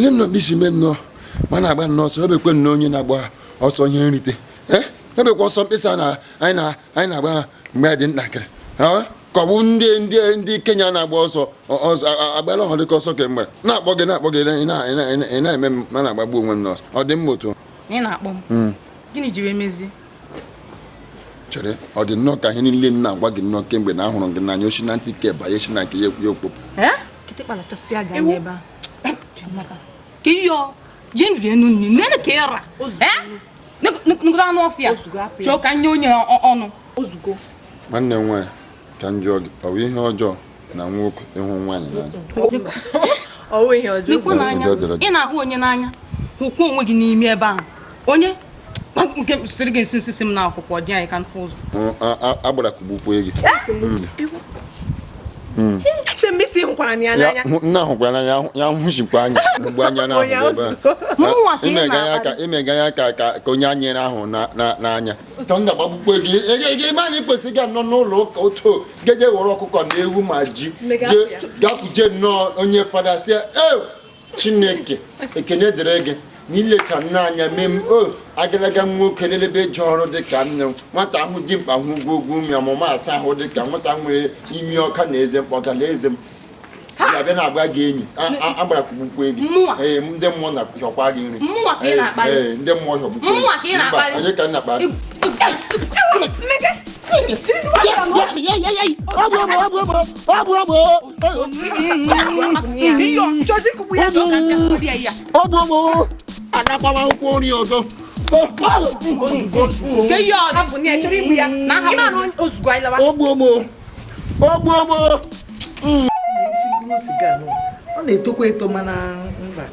Nne m nọ isi mee nnọọ ma na-agba nnọọ ọsọ ebekwe nnọọ onye na-agba ọsọ ihe nrite. Ee, ebekwa ọsọ mkpịsị anyị na-agba mgbe dị ntakịrị, ka ọ bụ ndị Kenya na-agba ọsọ ọsọ agbala ọhụrụ dịka ọsọ kemgbe na-akpọ gị ị na-eme m ma na-agbagbu onwe m n'ọsọ. Ọ dị mma otu ị na-akpọ m. Gịnị jiri emezie? Chere, ọ dị nnọọ ka ihe niile m na-agwa gị nnọọ kemgbe na ahụrụ gị n'anya osi na ntị ke banye si na nke ya ekwu okpopụ. Ka iyo jee enu nni nene ka ịra nụgoro anụ ọfịa chọọ ka nye onye ọnụ. Nwanne m nwaanyị, ka m jụọ gị, ọ bụ ihe ọjọọ na nwoke ịhụ nwaanyị n'anya? Ị na-ahụ onye n'anya, hụkwa onwe gị n'ime ebe ahụ. Onye nke sịrị gị nsị nsị m na akwụkwọ dị anyị ka mfe ụzọ. Agbara kugbukwe gị. Eche m isi hụkwara ya n'anya. Nna hụkwara n'anya, ya hụchikwa anya mgbe anya na-ahụ ebe a. Imega ya ka ka onye anyere ahụ n'anya. Ka m ga-agbagbukwe gị. Ị ma na ị kwesịrị ịga nọ n'ụlọ ụka otu geje were ọkụkọ na ewu ma ji gakwuje nnọọ onye fada sị e Chineke ekene dịrị gị na ilecha n'anya mee m o agaraga nwoke lelebe ji ọrụ dịka nne m nwata ahụ dị mkpa hụ ugwu ugwu umi ọmụma asa ahụ dịka nwata nwere imi ọka na eze mkpọgala eze m ya bịa na-agba gị enyi agbara kwugbukwe gị. Ee, ndị mmụọ na-hịọkwa gị nri. Ee, ndị mmụọ hịọgbukwe gị. Onye ka m na-akparị? Anakwa akwụkwọ nri ọzọ. Ọ na-etokwa eto mana mba.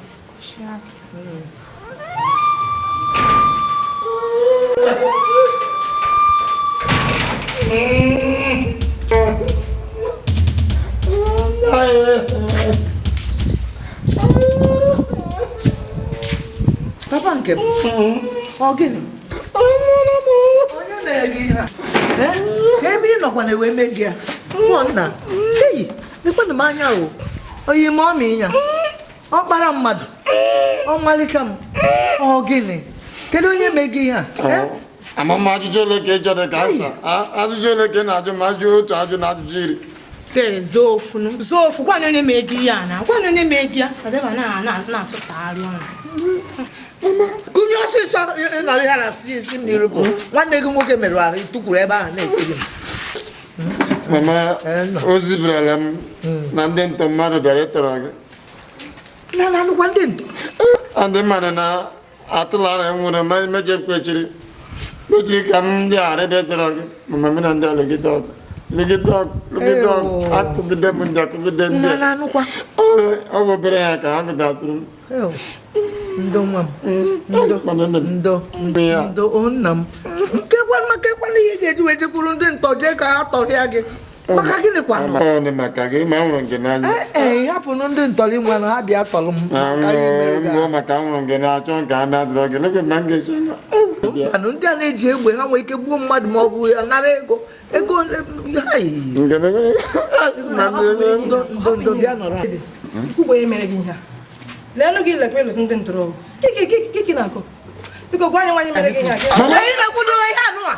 Papa nke m, ọ gịnị? Onye mere gị ihe a? Ka ebe ị nọkwa na-ewe mee gị ya? Mmụọ nna, eyi, lekwanụ m anya o. Oyi ma ọ mị ya. Ọ kpara mmadụ. Ọ malịcha m. Ọ gịnị? Kedu onye mee gị ihe a? Amama ajụjụ ole ka ị chọrọ ka asa? Ajụjụ ole ka ị na-ajụ ma ajụ otu ajụ na ajụjụ iri? Zofu, gwa onye mee gị ya na gwa onye mee gị ya. Adeba na-asụtagharị ọnụ. Kụnye ọsịsọ nọrọ ya na si m n'iru bụ nwanne gị nwoke merụrụ ahụ ịtụkwuru ebe ahụ na-ekiri m. Mama, ozi bịara m na ndị ntọ mmadụ bịara ịtọrọ gị. Na na-anụkwa ndị ntọ? Ndị mmadụ na atụlara nwụrụ ma mejọ kwechiri. Kwechiri ka m ndị ghara ịbịa ịtọrọ gị. Mama, m na ndị alụgide ọgụ. Lụgide ọgụ, lụgide ọgụ, akụgide m ndị akụgide ndị. Na na-anụkwa. Ọ bụ obere ha ka ha gụdatụrụ m. Ndo nwa m, ndo, ndo, ndo, nna m. Nkekwana ihe ga-eji wee jekwuru ndị ntọ jee ka ha tọrịa gị. Maka gịnị kwa? Ọ maka gị ma ahụrụ gị n'anya. Ee, hapụnụ ndị ntọrị nwa ha bịa tọrọ m. Mbụ maka ahụrụ gị na-achọ nke a na-adọrọ gị. Lekwe ma m ga-esi ọnụ. Ndị a na-eji egbe ha nwee ike gbuo mmadụ ma ọ bụ nara ego. Ego ndo bịa nọrọ. Ugbo ya mere gị ihe a. Leenụ gị lekwa ịlụsị ndị ntọrọ ọgụ. Kiki na-akọ. Biko gwa anyị nwaanyị mere gị ihe a. Ị na-ekwudo ihe anụ a?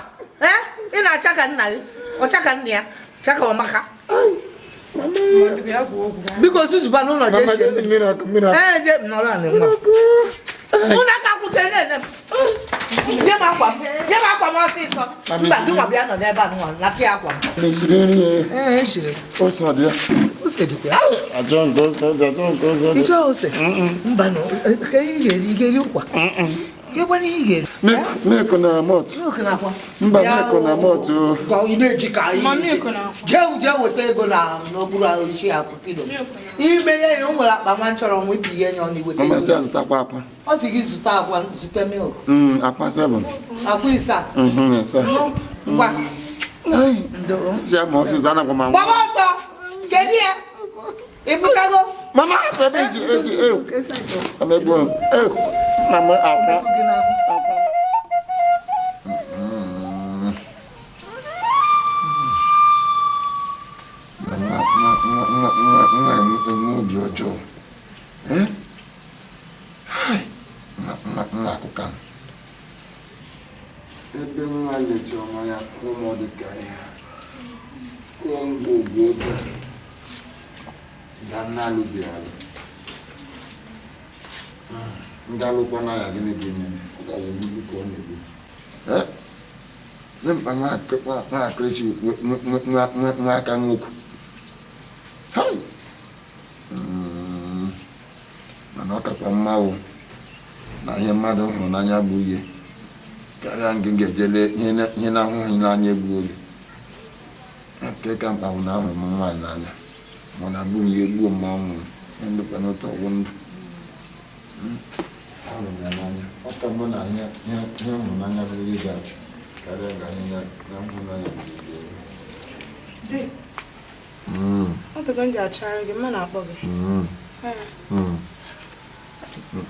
Ị na-acha ka nna gị, ọcha ka nna ya, cha ka ọmaka. Biko zuzukwa n'ụlọ jee sie. Ee, jee nọrọ anị nwa. Ụlọ aka kwutere na-ene m. Nye m akwa m, nye m akwa m ọsịsọ. Mba, gị nwa bịa nọ n'ebe a nwa, nata ya akwa m. Esiri nri ya. Ee, esiri. Ose ọ dị ya? Ose dịkwa ya. Achọ nke ose dị, achọ nke ose dị. Ị chọọ ose? Mba nọ, ka ihe ị ga-eri, ị ga-eri ụkwa? Ka ihe ị ga-eri? Milk na malt. Milk na akwa. Mba, milk na malt o. Ka ị na-eji ka anyị jee jee weta ego na n'okpuru isi akụ pilo. Ime ya ya o nwere akpa nwa nchọrọ nwa ibi ihe nye ọnụ iweta. Mama sị azụtakwa akwa. Ọ sị gị zụta akwa, zụta milk. Akwa 7. Akwa ịsaa. Ịsaa. Ngwa. Si ama ọsịsọ anakwa m anwụ. Gbaba ọsọ. Kedu ya? Ị pụtago? Mama hapụ ebe eji eji ewu. Mama egbuo m. Ewu. Mama akwa. Nwa enwe obi ọjọọ. Ka m ebe nwa lechara m anya kụọ m ọdụ ka ihe a kụọ ngwogwo obe ga na alụbeghị alụ ndị alụkwa na ya gịnị ga-eme ọ ga-awụ ogbugbu ka ọ na-egbu. Ee, mkpa nwaakịrịsị nwa aka nwoke. Hai! Mana ọ kakwa mma o na ihe mmadụ hụrụ n'anya bụ ihe karịa nke ga-ejele ihe na-ahụghị n'anya egbu oge. Nke ka mkpa bụ na ahụrụ m nwaanyị n'anya, ma na abụ m ihe gbuo m ọnwụ ihe ndụkwa n'otu ọgwụ ndụ. Ahụrụ m ya n'anya, ọ ka mma na ihe ihe m hụrụ n'anya bụ ihe ga-achụ karịa ka ihe na-ahụ n'anya bụ ihe. Di, ọ dịgo m ji achọgharị gị, mma na-akpọ gị.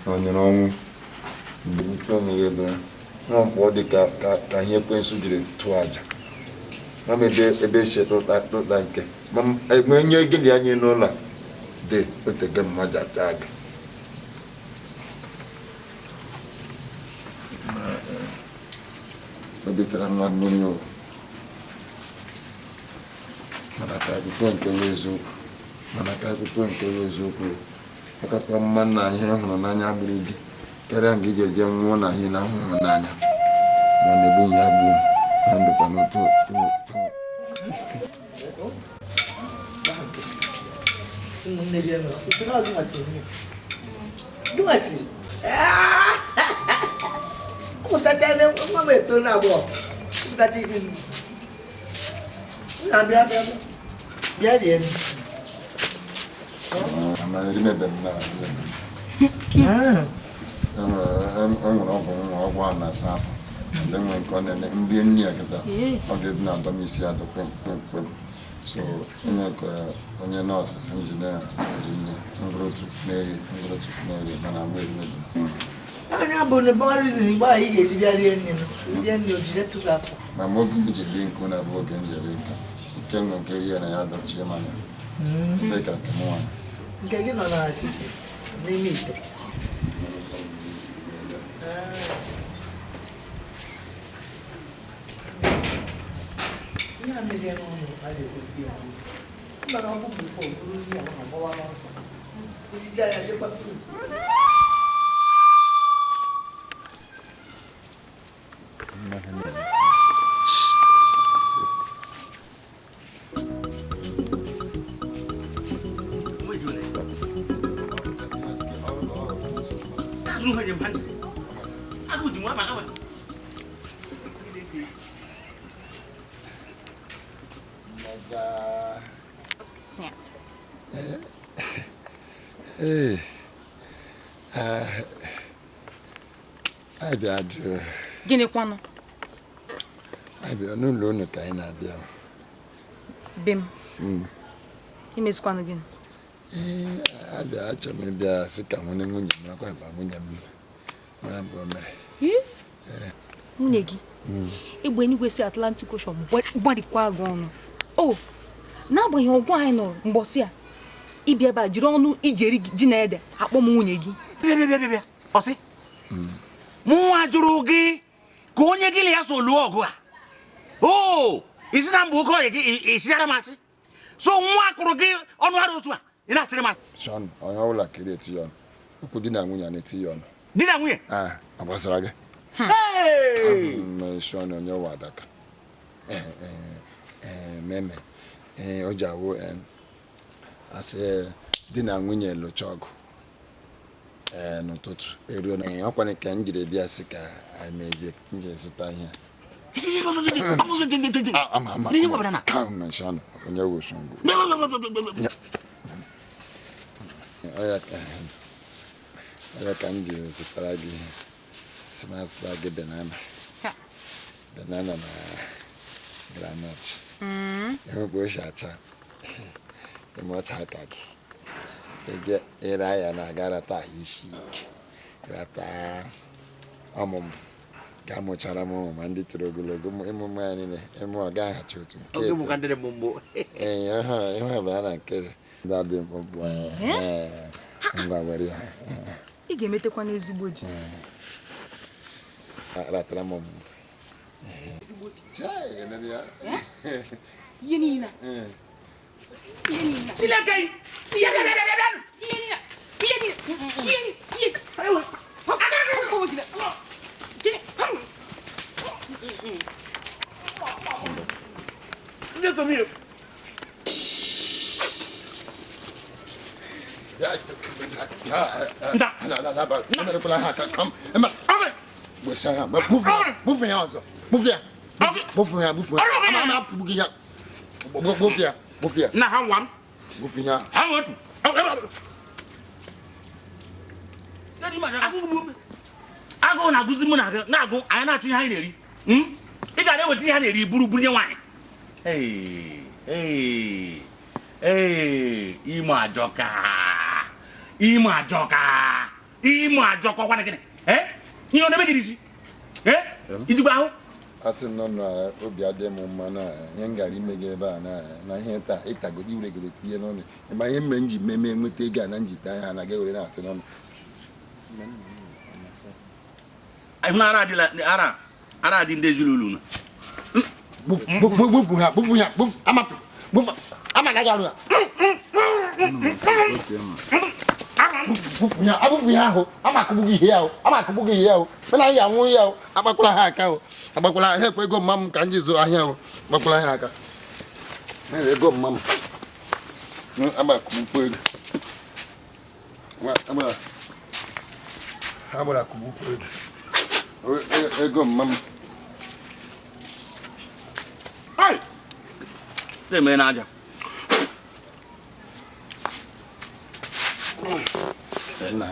Ọ nyere ọnwụ mgbe ute onwe ebe nwa mkpọ dị ka ka ihe ekwensu jiri tụọ aja ma m ebe ebe esi tụta tụta nke ma m enwe nye gịnị anyị n'ụlọ a dị otege mmadụ ata gị. Obi tara nwa mmiri o, mana ka akụkọ nke bụ eziokwu, mana ka akụkọ nke bụ eziokwu, ọ kakwa mma na ihe hụrụ n'anya gburu gị karịa nke iji eje nwụọ na ihe na-ahụghị n'anya ma ọ na-egbu ya gbuo na ndụkwa n'otu. Ụmụnne gị emere isi na ọ gị masịrị nwunye gị masịrị ụmụtacha nwa m eto na agbọghọ ụmụtacha isi m nna bịa bịa bịa rie m. Enwere ọgwụ nwa ọgwụ a na-asa afọ ndị nwere nke ọ na-eme ndị nri ya kịta ọ ga-ebi na adọm isi ya dọ kpem kpem kpem, so onye ka onye nọọsụ si njide eri nne ngụrụtụ na-eri ngụrụtụ na-eri mana mgbe erimebi anya bụ na bọrizin igbe ahụ ị ga-eji bịa rie nne m rie nne o jide tụgo afọ. Ma mgbe oge m ji rie nke ụlọ bụ oge m ji eri nke nke nwe nke rie na ya dọchie m anya dị ka nke m nwaanyị. Nke gị nọ na kichin n'ime ite. Ihe a mere n'ụlọ a na-egosi ya mana ọ bụ bifo bụrụ ihe a agbawa n'ọsọ ejije ya jekwa. Ee, abịa jụrụ. Gịnị kwanụ? Abịa n'ụlọ unu ka anyị na-abịa. Be m? Imezikwanụ gịnị? Ee, abịa achọ m ịbịa sị ka nwunye nwunye m nakwa mba nwunye m mara mgbe o mere. Nwunye gị? Egbe eluigwe si Atlantic Ocean gbarikwa gị ọnụ. O, n'agbanyeghị ọgwụ anyị nụrụ mgbọsị a, ịbịa ebe a jiri ọnụ iji eri ji na ede akpọ m nwunye gị. Bịa bịa bịa bịa ọsị mụnwa jụrụ gị ka onye gị na ya so lụọ ọgụ a o isi na mba oke ọyị gị isiara m asị so nwa akụrụ gị ọnụ ara otu a ị na-asịrị m asị. Sean, onye ọbụla kiri eti ya ọnụ okwu di na nwunye a na-eti ya ọnụ. Di na nwunye? Ọ gbasara gị? Sean onye ụwa adaka meme o ji awụ asị di na nwunye lụcha ọgụ n'ụtụtụ eruo na ọkwa ka m jiri bịa sị ka anyị mezie m jiri zụta ihe. Onye wụ Songo ọya ka m jiri zụtara gị ihe sị m azụtara gị banana banana na groundnut enwekwa o si acha ime ọcha aka gị eje ịra ya na-aga rata isi ike rata ọmụmụ ka amụchara m ụmụ ma ndị toro ogologo ịmụmụ ya niile ịmụ ọ gaghị otu ee ihe ọbụla na nke ndị adị mkpụmkpụ ngwa were ya. Ị ga-emetekwa n'ezigbo ji. Aratara m ọmụmụ. Ezigbo di. Chai, enere ya. Ihe niile. Ihe niile. Chineke ihe Ihe niile. Ihe niile. Ihe niile. Ihe. Ndị tomi. Na ha nwa m. Ha nwa otu. Agụụ na-agụzi mụ na na-agụ anyị na-achụ ihe anyị na-eri. Ị ga na-eweta ihe a na-eri buru bunye nwaanyị. Ee, ime ajọka. Ime ajọka. Ime ajọka ọkwa na gịnị? Ihe ọ na-eme gị isi? Ijikwa ahụ? Asị nọ na obi adịghị m mma na ihe m gara ime gị ebe a na ihe taa ịtagodi iweregere tinye n'ọnụ ma ihe mere m ji meme nweta ego a na njite anya na gị were na-atụ n'ọnụ. Ara adị ndị ezinụlọ unu. Bufu ha, bufu ha, bufu, amapụ, bufu, amanaghị arụ ya. Bufu ya, abufu ya ahụ, ama akụgbu gị ihe ahụ, ama akụgbu gị ihe ahụ, mana anyị anwụ ya ahụ, agbakwala ha aka ahụ, agbakwala ha ekwe ego mma m ka m ji zụọ ahịa ahụ, agbakwala ha aka. Ego mma m, ama akụgbukwu ego. Agbara akụgbukwu ego. Ego mma m. Ai! Na-eme n'aja. Na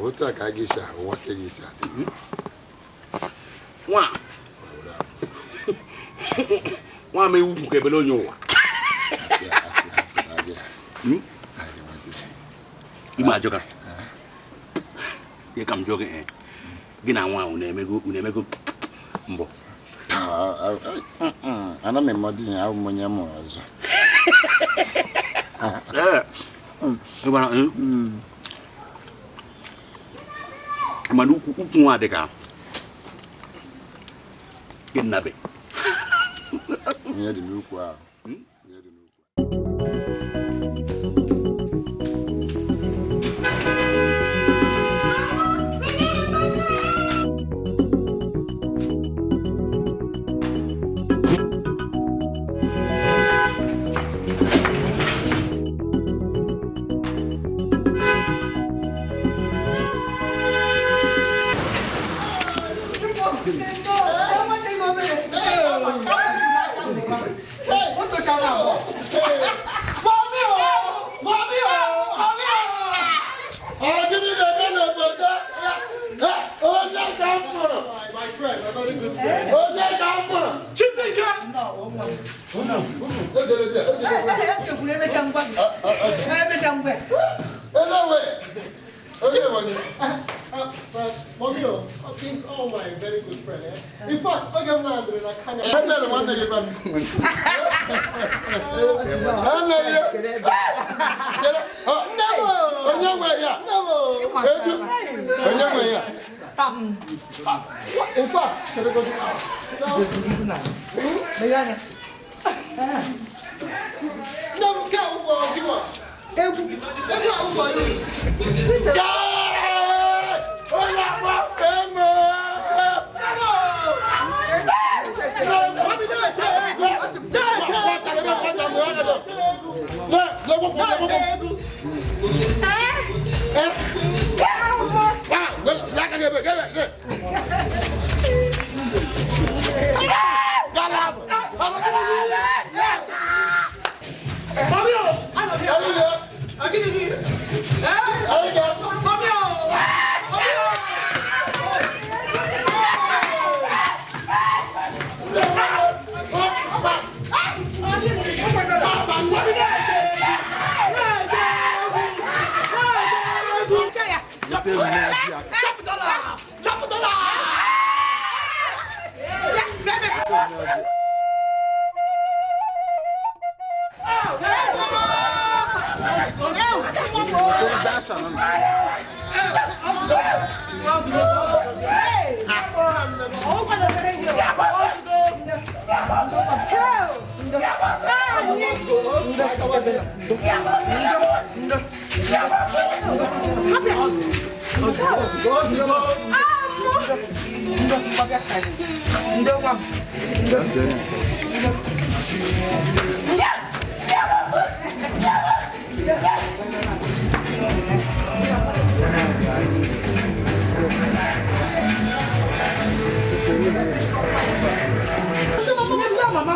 otu a ka a ga-esi ahụ nwoke ga-esi adị. Nwa. Nwa m ewu nke ebele onye ụwa. Ime ajọka. Ihe ka m jụọ gị gị na nwa unu emego mbọ. Ana m eme ihe ahụ m onye mụrụ ọzọ. Mana ukwu nwa dị ka gị nnabe. Ihe dị n'ukwu ahụ. Ndo. Ndo. Hapụ ya. Ozugbo. Ozugbo. Ndo, gbabịa ka anyị. Ndo nwa m. Ndo. Mama.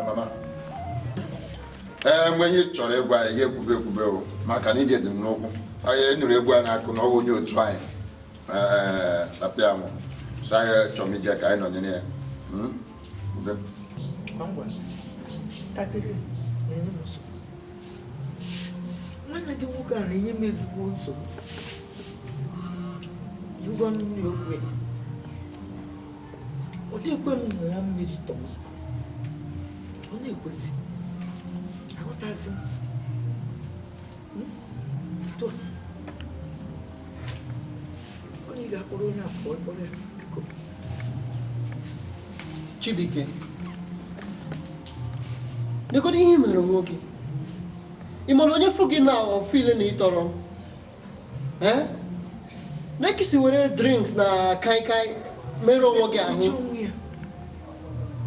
Mama, ee, mgbe ihe chọrọ ịgwa anyị ga-ekwube ekwube o, maka na ije dị m n'ụkwụ. Onye nụrụ egwu a na-akụ na ọ bụ onye otu anyị, ee, papa ya nwụrụ, so anyị chọrọ m ije ka anyị nọnyere ya. Ube. Ntakịrị na-enye m nsogbu. Nwanne gị nwoke a na-enye m ezigbo nsogbu. Ịgwa mmiri okwu ya. Ọ dịghịkwe m ṅụọ mmiri tọgbọ iko. Ọ na-ekwesị. Aghọtazi m. Otu a. Onye ị ga-akpọrọ onye a pụọ, kpọrọ ya biko. Chibuike, negodu ihe i mere onwe gị. Ị mara onye fụ gị na ọfile na ịtọrọ ee na-ekisi were drinks na kaikai mere onwe gị ahụ.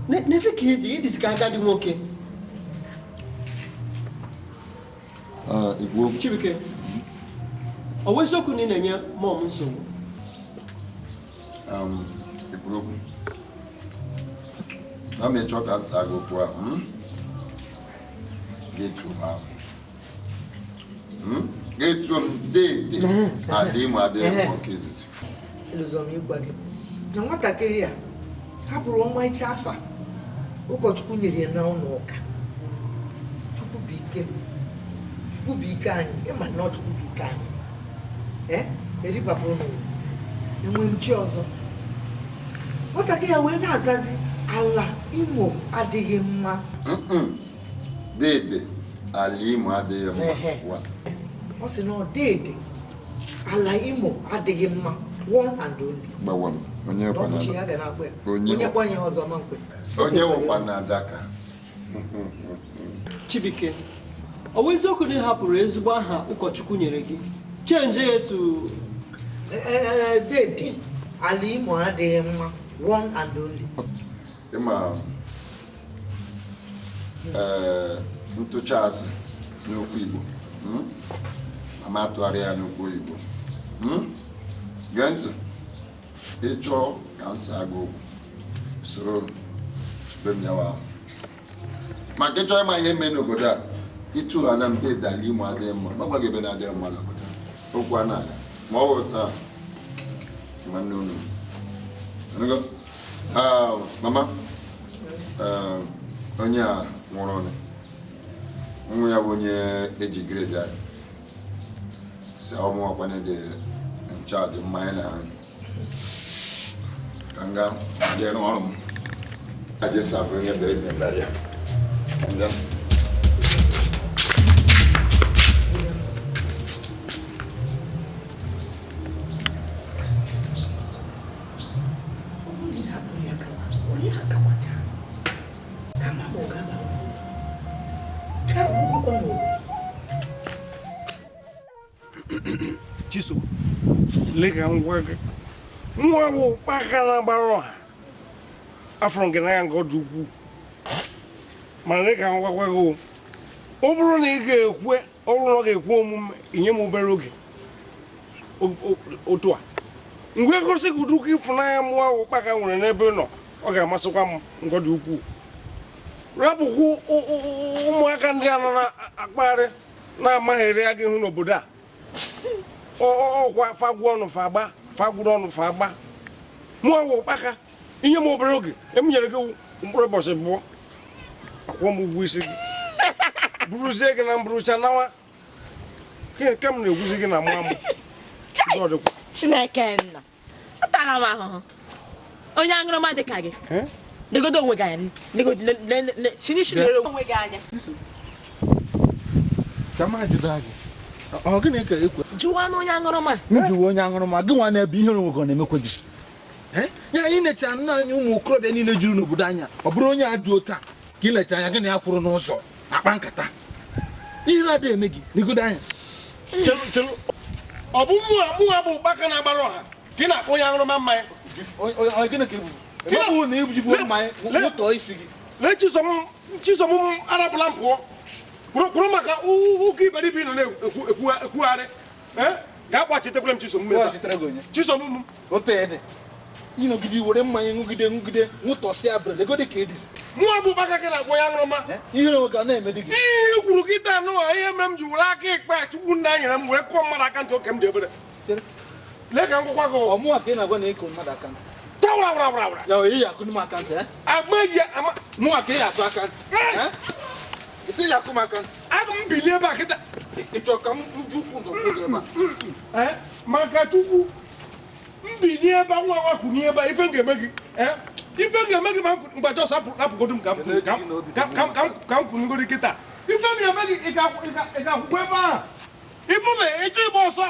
N'ezi ka ịdị ịdịzi ka agadi nwoke. Chibuike, ọ bụ eziokwu na ị na-enye mọm nsogbu? Ikwuru okwu na m ịchọ ka m saa gị okwu ahụ, ga-etuo m ahụ, ga-etuo m deede adị ịmụ adịghị m nke izizi. Elụzọ m ịgwa gị na nwatakịrị a hapụrụ ọmarịcha afa ụkọchukwu nyere ya n'ụlọ ụka. Chukwu bụ ike m, Chukwu bụ ike anyị, ịma na ọ Chukwu bụ ike anyị. Ee, eripapụ n'ụwa enwe m chi ọzọ. Nwatakịrị a wee na-azazi ala Imo adịghị mma. Deede ala Imo adịghị mma. Ọ sị na ọ deede ala Imo adịghị mma, one and only. Gbawa m, onye Na ọ bụ chi ya ga na-akpọ ya. Onye kpọ ya ọzọ ma nkwe. Onye nwekwa na adaka. Chibuike, ọ bụ eziokwu na ị hapụrụ ezigbo aha ụkọchukwu nyere gị chenji ya etu? Deede ala Imo adịghị mma, one and only. Ịma ee, ntụcha asị n'okwu Igbo, ama atụgharị ya n'okwu Igbo. Gee ntị, ịchọọ ka m saa gị okwu, soro tupu m yawa ahụ. Maka ịchọ ịma ihe mee n'obodo a, ịtụ ha na m deede ala Imo adịghị mma, ma gwa gị ebe na-adịghị mma n'obodo a. Okwu a na-aga ma ọ bụ taa nwanne unu. Anụgo? Mama, onye a nwụrụ ọnụ nwa ya bụ onye eji gredi anyị si ọmụ ọkwanye dị nchaji mmanya na nri ka m gaa jee rụọ ọrụ m aje sabụ onye bụ ebe mbara ya. Ndị Chisom, lee ka m gwa gị, nwa bụ ụkpaka gbara ọha afọrọ nke n'anya nke ọ dị ukwuu, mana dị ka m gwakwa gị, ọ bụrụ na ị ga-ekwe, ọ bụrụ na ọ ga-ekwe omume, inye m obere oge otu a mgbe gosi gị ụdị ịfụnanya mụọ ahụ ụkpaka nwere n'ebe ị nọ, ọ ga-amasịkwa m nke ọ dị ukwuu. Rapụkwu ụmụaka ndị a nọ na-akpagharị na-amaghịrị aga ihu n'obodo a. Ọkwa fagwu ọnụ fagba, fagwuru ọnụ fagba. Mụ awụ ụkpaka, ihe m obere oge em nyere gị mkpụrụ ụbọchị 2, akwụọ m ụgwọ isi gị, buruzie gị na mburucha nawa. Ke m na-egwuzi gị na mụ amụ. Chineke nna, atara m ahụhụ. Onye aṅụrụma dị ka gị, legodo onwe gị anya, lere onwe gị anya. Jụwa na onye aṅụrụma. M jụwa onye aṅụrụma, gị nwa na-ebe ihere onwe gị ọ na-emekwa gị. Ya anyị necha nna anyị ụmụ okorobịa niile juru n'obodo anya, ọ bụrụ onye a dị otu a ka ị lecha anya gị na ya kwụrụ n'ụzọ akpa nkata. Ihe na-adịghị eme gị legodo anya. Ọ bụ mụnwa bụ ụkpaka na-agbara ọha ka ị na-akpọ onye aṅụrụma mmanya. Lee Chisom arapụla m pụọ. Kwuru maka ụka iberibe nọ na-ekwugharị. Gaa gbachitekwere m Chisom m. Chisom m. Ịnọgide were mmanya ṅụgide ṅụgide ṅụtọsịa bere ego dị ka edizi. Mụnwa bụ ụkpaka gị na-akpọ ya aṅụrụma. Ihe onwe ga na-eme dị gị. Ihe kwuru gị taa nụwa ihe mere m ji were aka ikpe Chukwu nna nyere m wee kụọ mmadụ aka ntị oke m dị ebere. Lee ka m gwakwa gị. Ọ mụnwa ka ị na-agwa na ịkụ mmadụ aka ntị. Tawara wara wara wara. Ya oyi ya akụ m aka ntị. Agba ya ama. Mụnwa ka ị akụ aka ntị. Isi ya akụ m aka ntị. Agụ m bilie ebe a kịta. Ị chọrọ ka m ju ụzọ kwụ gị ebe a? Maka Chukwu. Mbili ebe nwa nwa kwuru ebe ife m ga-eme gị. Ife m ga-eme gị ma mgbe Jos apụgodo m ka m kwuru kịta. Ife m ga-eme gị ị ga-akwụkwọ ebe ahụ. Ịbụ na ịchọ ịgba ọsọ.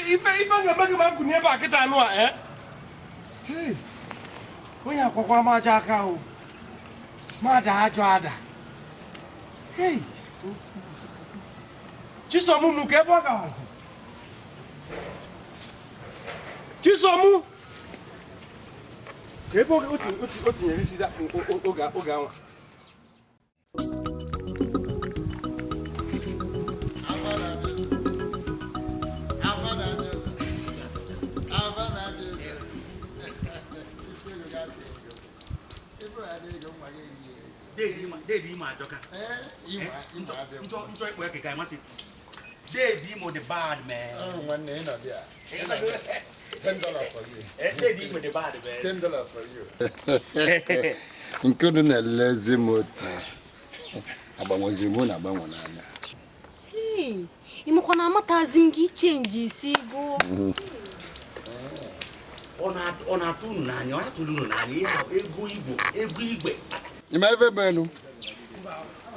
Ife m ga-eme gị ma m kwuru ebe a kịta anụ a. Onye akwakwa m aja aka ahụ. Mmadụ ajọ ada. Chisom m ka ebe ọ gawazi. Chisom ka ebe o tinyere isi oge anwa. Deedi Imo ajọka. Nchọ ikpo ya keka amasị. Deedi Imo the bad man. Oh, nwanne ị nọ there. $10 for you. Deedi Imo the bad man. $10 for you. Nke unu na-elezi m otu agbanweziri mụ na agbanwe n'anya. Ịmakwa na amatazi m gị chenji isi go. Ọ na-atụ unu n'anya, ọ na-atụrụ unu n'anya ihe ego igwe, ego igwe. Ịma ebe menu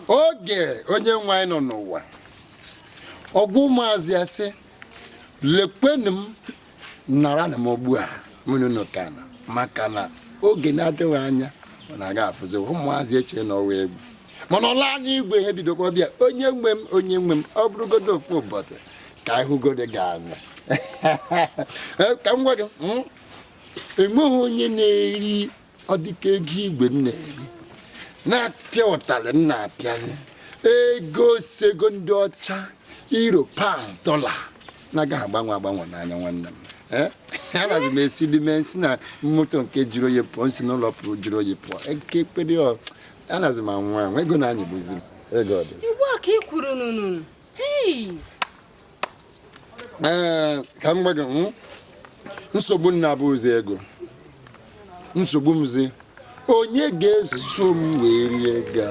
oge onye nwe anyị nọ n'ụwa ọgwụ ụmụazị ya sị lekwenụ m nara na m ugbu a mụnụ nọ maka na oge na-adịghị anya ọ na-aga afụzi ụmụazị eche na ọwa egwu mana ọ laa n'igwe ihe bidokwa bịa onye nwe m ọ bụrụgodo ofu ụbọchị ka ịhụgodo ga-anya ka m gwa gị enweghị onye na-eri ọdịka ego igwe m na-eri na-apịa ụtarị m na-apịanye ego sego ndị ọcha euro pounds dollar na-agaghị agbanwe agbanwe n'anya nwanne m. Anaghị m esi n'ime nsi na moto nke jụrụ oyi pụọ nsi n'ụlọ pụrụ jụrụ oyi pụọ eke ekpere anaghị m anwụ anwụ ego na-anyịgbuzi m ego ọ dị ugbu a ka ị kwuru nụnụ. Ee, ka m gwa gị nsogbu m na-abụ ụzọ ego nsogbu m zi onye ga-eso m wee rie ego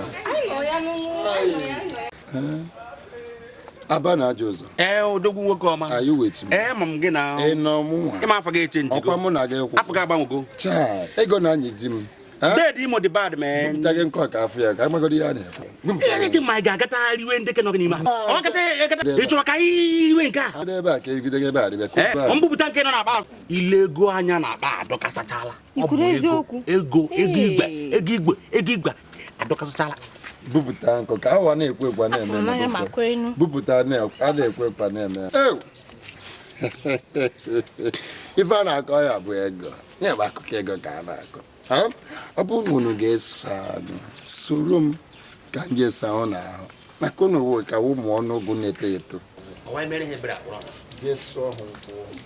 a aba na ajọ ụzọ. Ee, odogwu nwoke ọma. Are you with me? Ee, ma m gị na. Ị nọ mụ nwa. Ịma afọ gị eche njikọ. Ọkwa mụ na gị kwụ. Afọ gị agbanwego. Chai, ego na-anyịzi m. Deedi Imo the bad man. Bupụta gị nkọ ka afọ ya ka amagodi ya na-ekwe. Ihe dị mma anyị ga-agata riwe ndeke nọ gị n'ime. Ọ gata ị chọrọ ka anyị riwe nke a. Ọ dị ebe a ka ebido gị ebe a rịbe. Ee, mbupụta nke nọ n'akpa ile ego anya n'akpa adọkasachala. Ikwuru eziokwu. Ego ego igwe ego igwe ego igwe adọkasachala. Bupụta nkọ ka awa na-ekwe ekwe na-eme. Bupụta a na-ekwe ekwe na-eme. Ife a na-akọ ya bụ ego. Ya bụ akụkọ ego ka a na-akọ. Ọ bụ unu ga-eso anụ soro m ka m jee saa ụnụ ahụ maka ụnụ wụ ka ụmụ ọnụọgụ na-eto eto.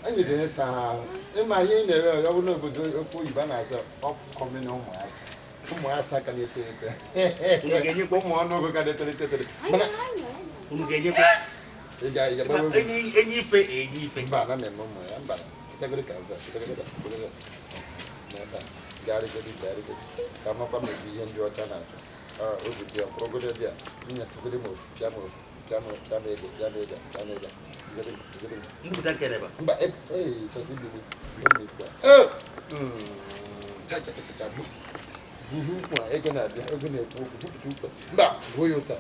Anyị ga-esa ha ahụ ịma ihe ị na-ere ọ bụrụ n'obodo okwu oyibo a na-asa ọkụkọmị na ụmụasị. Ụmụ asa ka na-eto eto. Ụmụ ọnụọgụ ka na-etolite etolite. Mana unu ga-enyekwa. Ị ga-agbanwe. Enyi ife enyi ife. Mba, na m eme ụmụ ya mba. Kategori ka mba, kategori ka kategori. N'ebe a, garịgodi garịgodi. Ka makwa m ezi ihe ndị ọcha na-achọ. Obi dị ọkpọrọgodo bịa, nyetụgodi m ofu, pịa m ofu, pịa m pịa m ego, pịa m ego, pịa m ego. Mbupụta nke ebe a. Mba, ee, chọsị bibi. Ee! Cha cha cha cha bu. Buhu ukwu a, ego na-abịa, ego na-ekwu okwu, bupụta ukwu. Mba, buo ya ụta.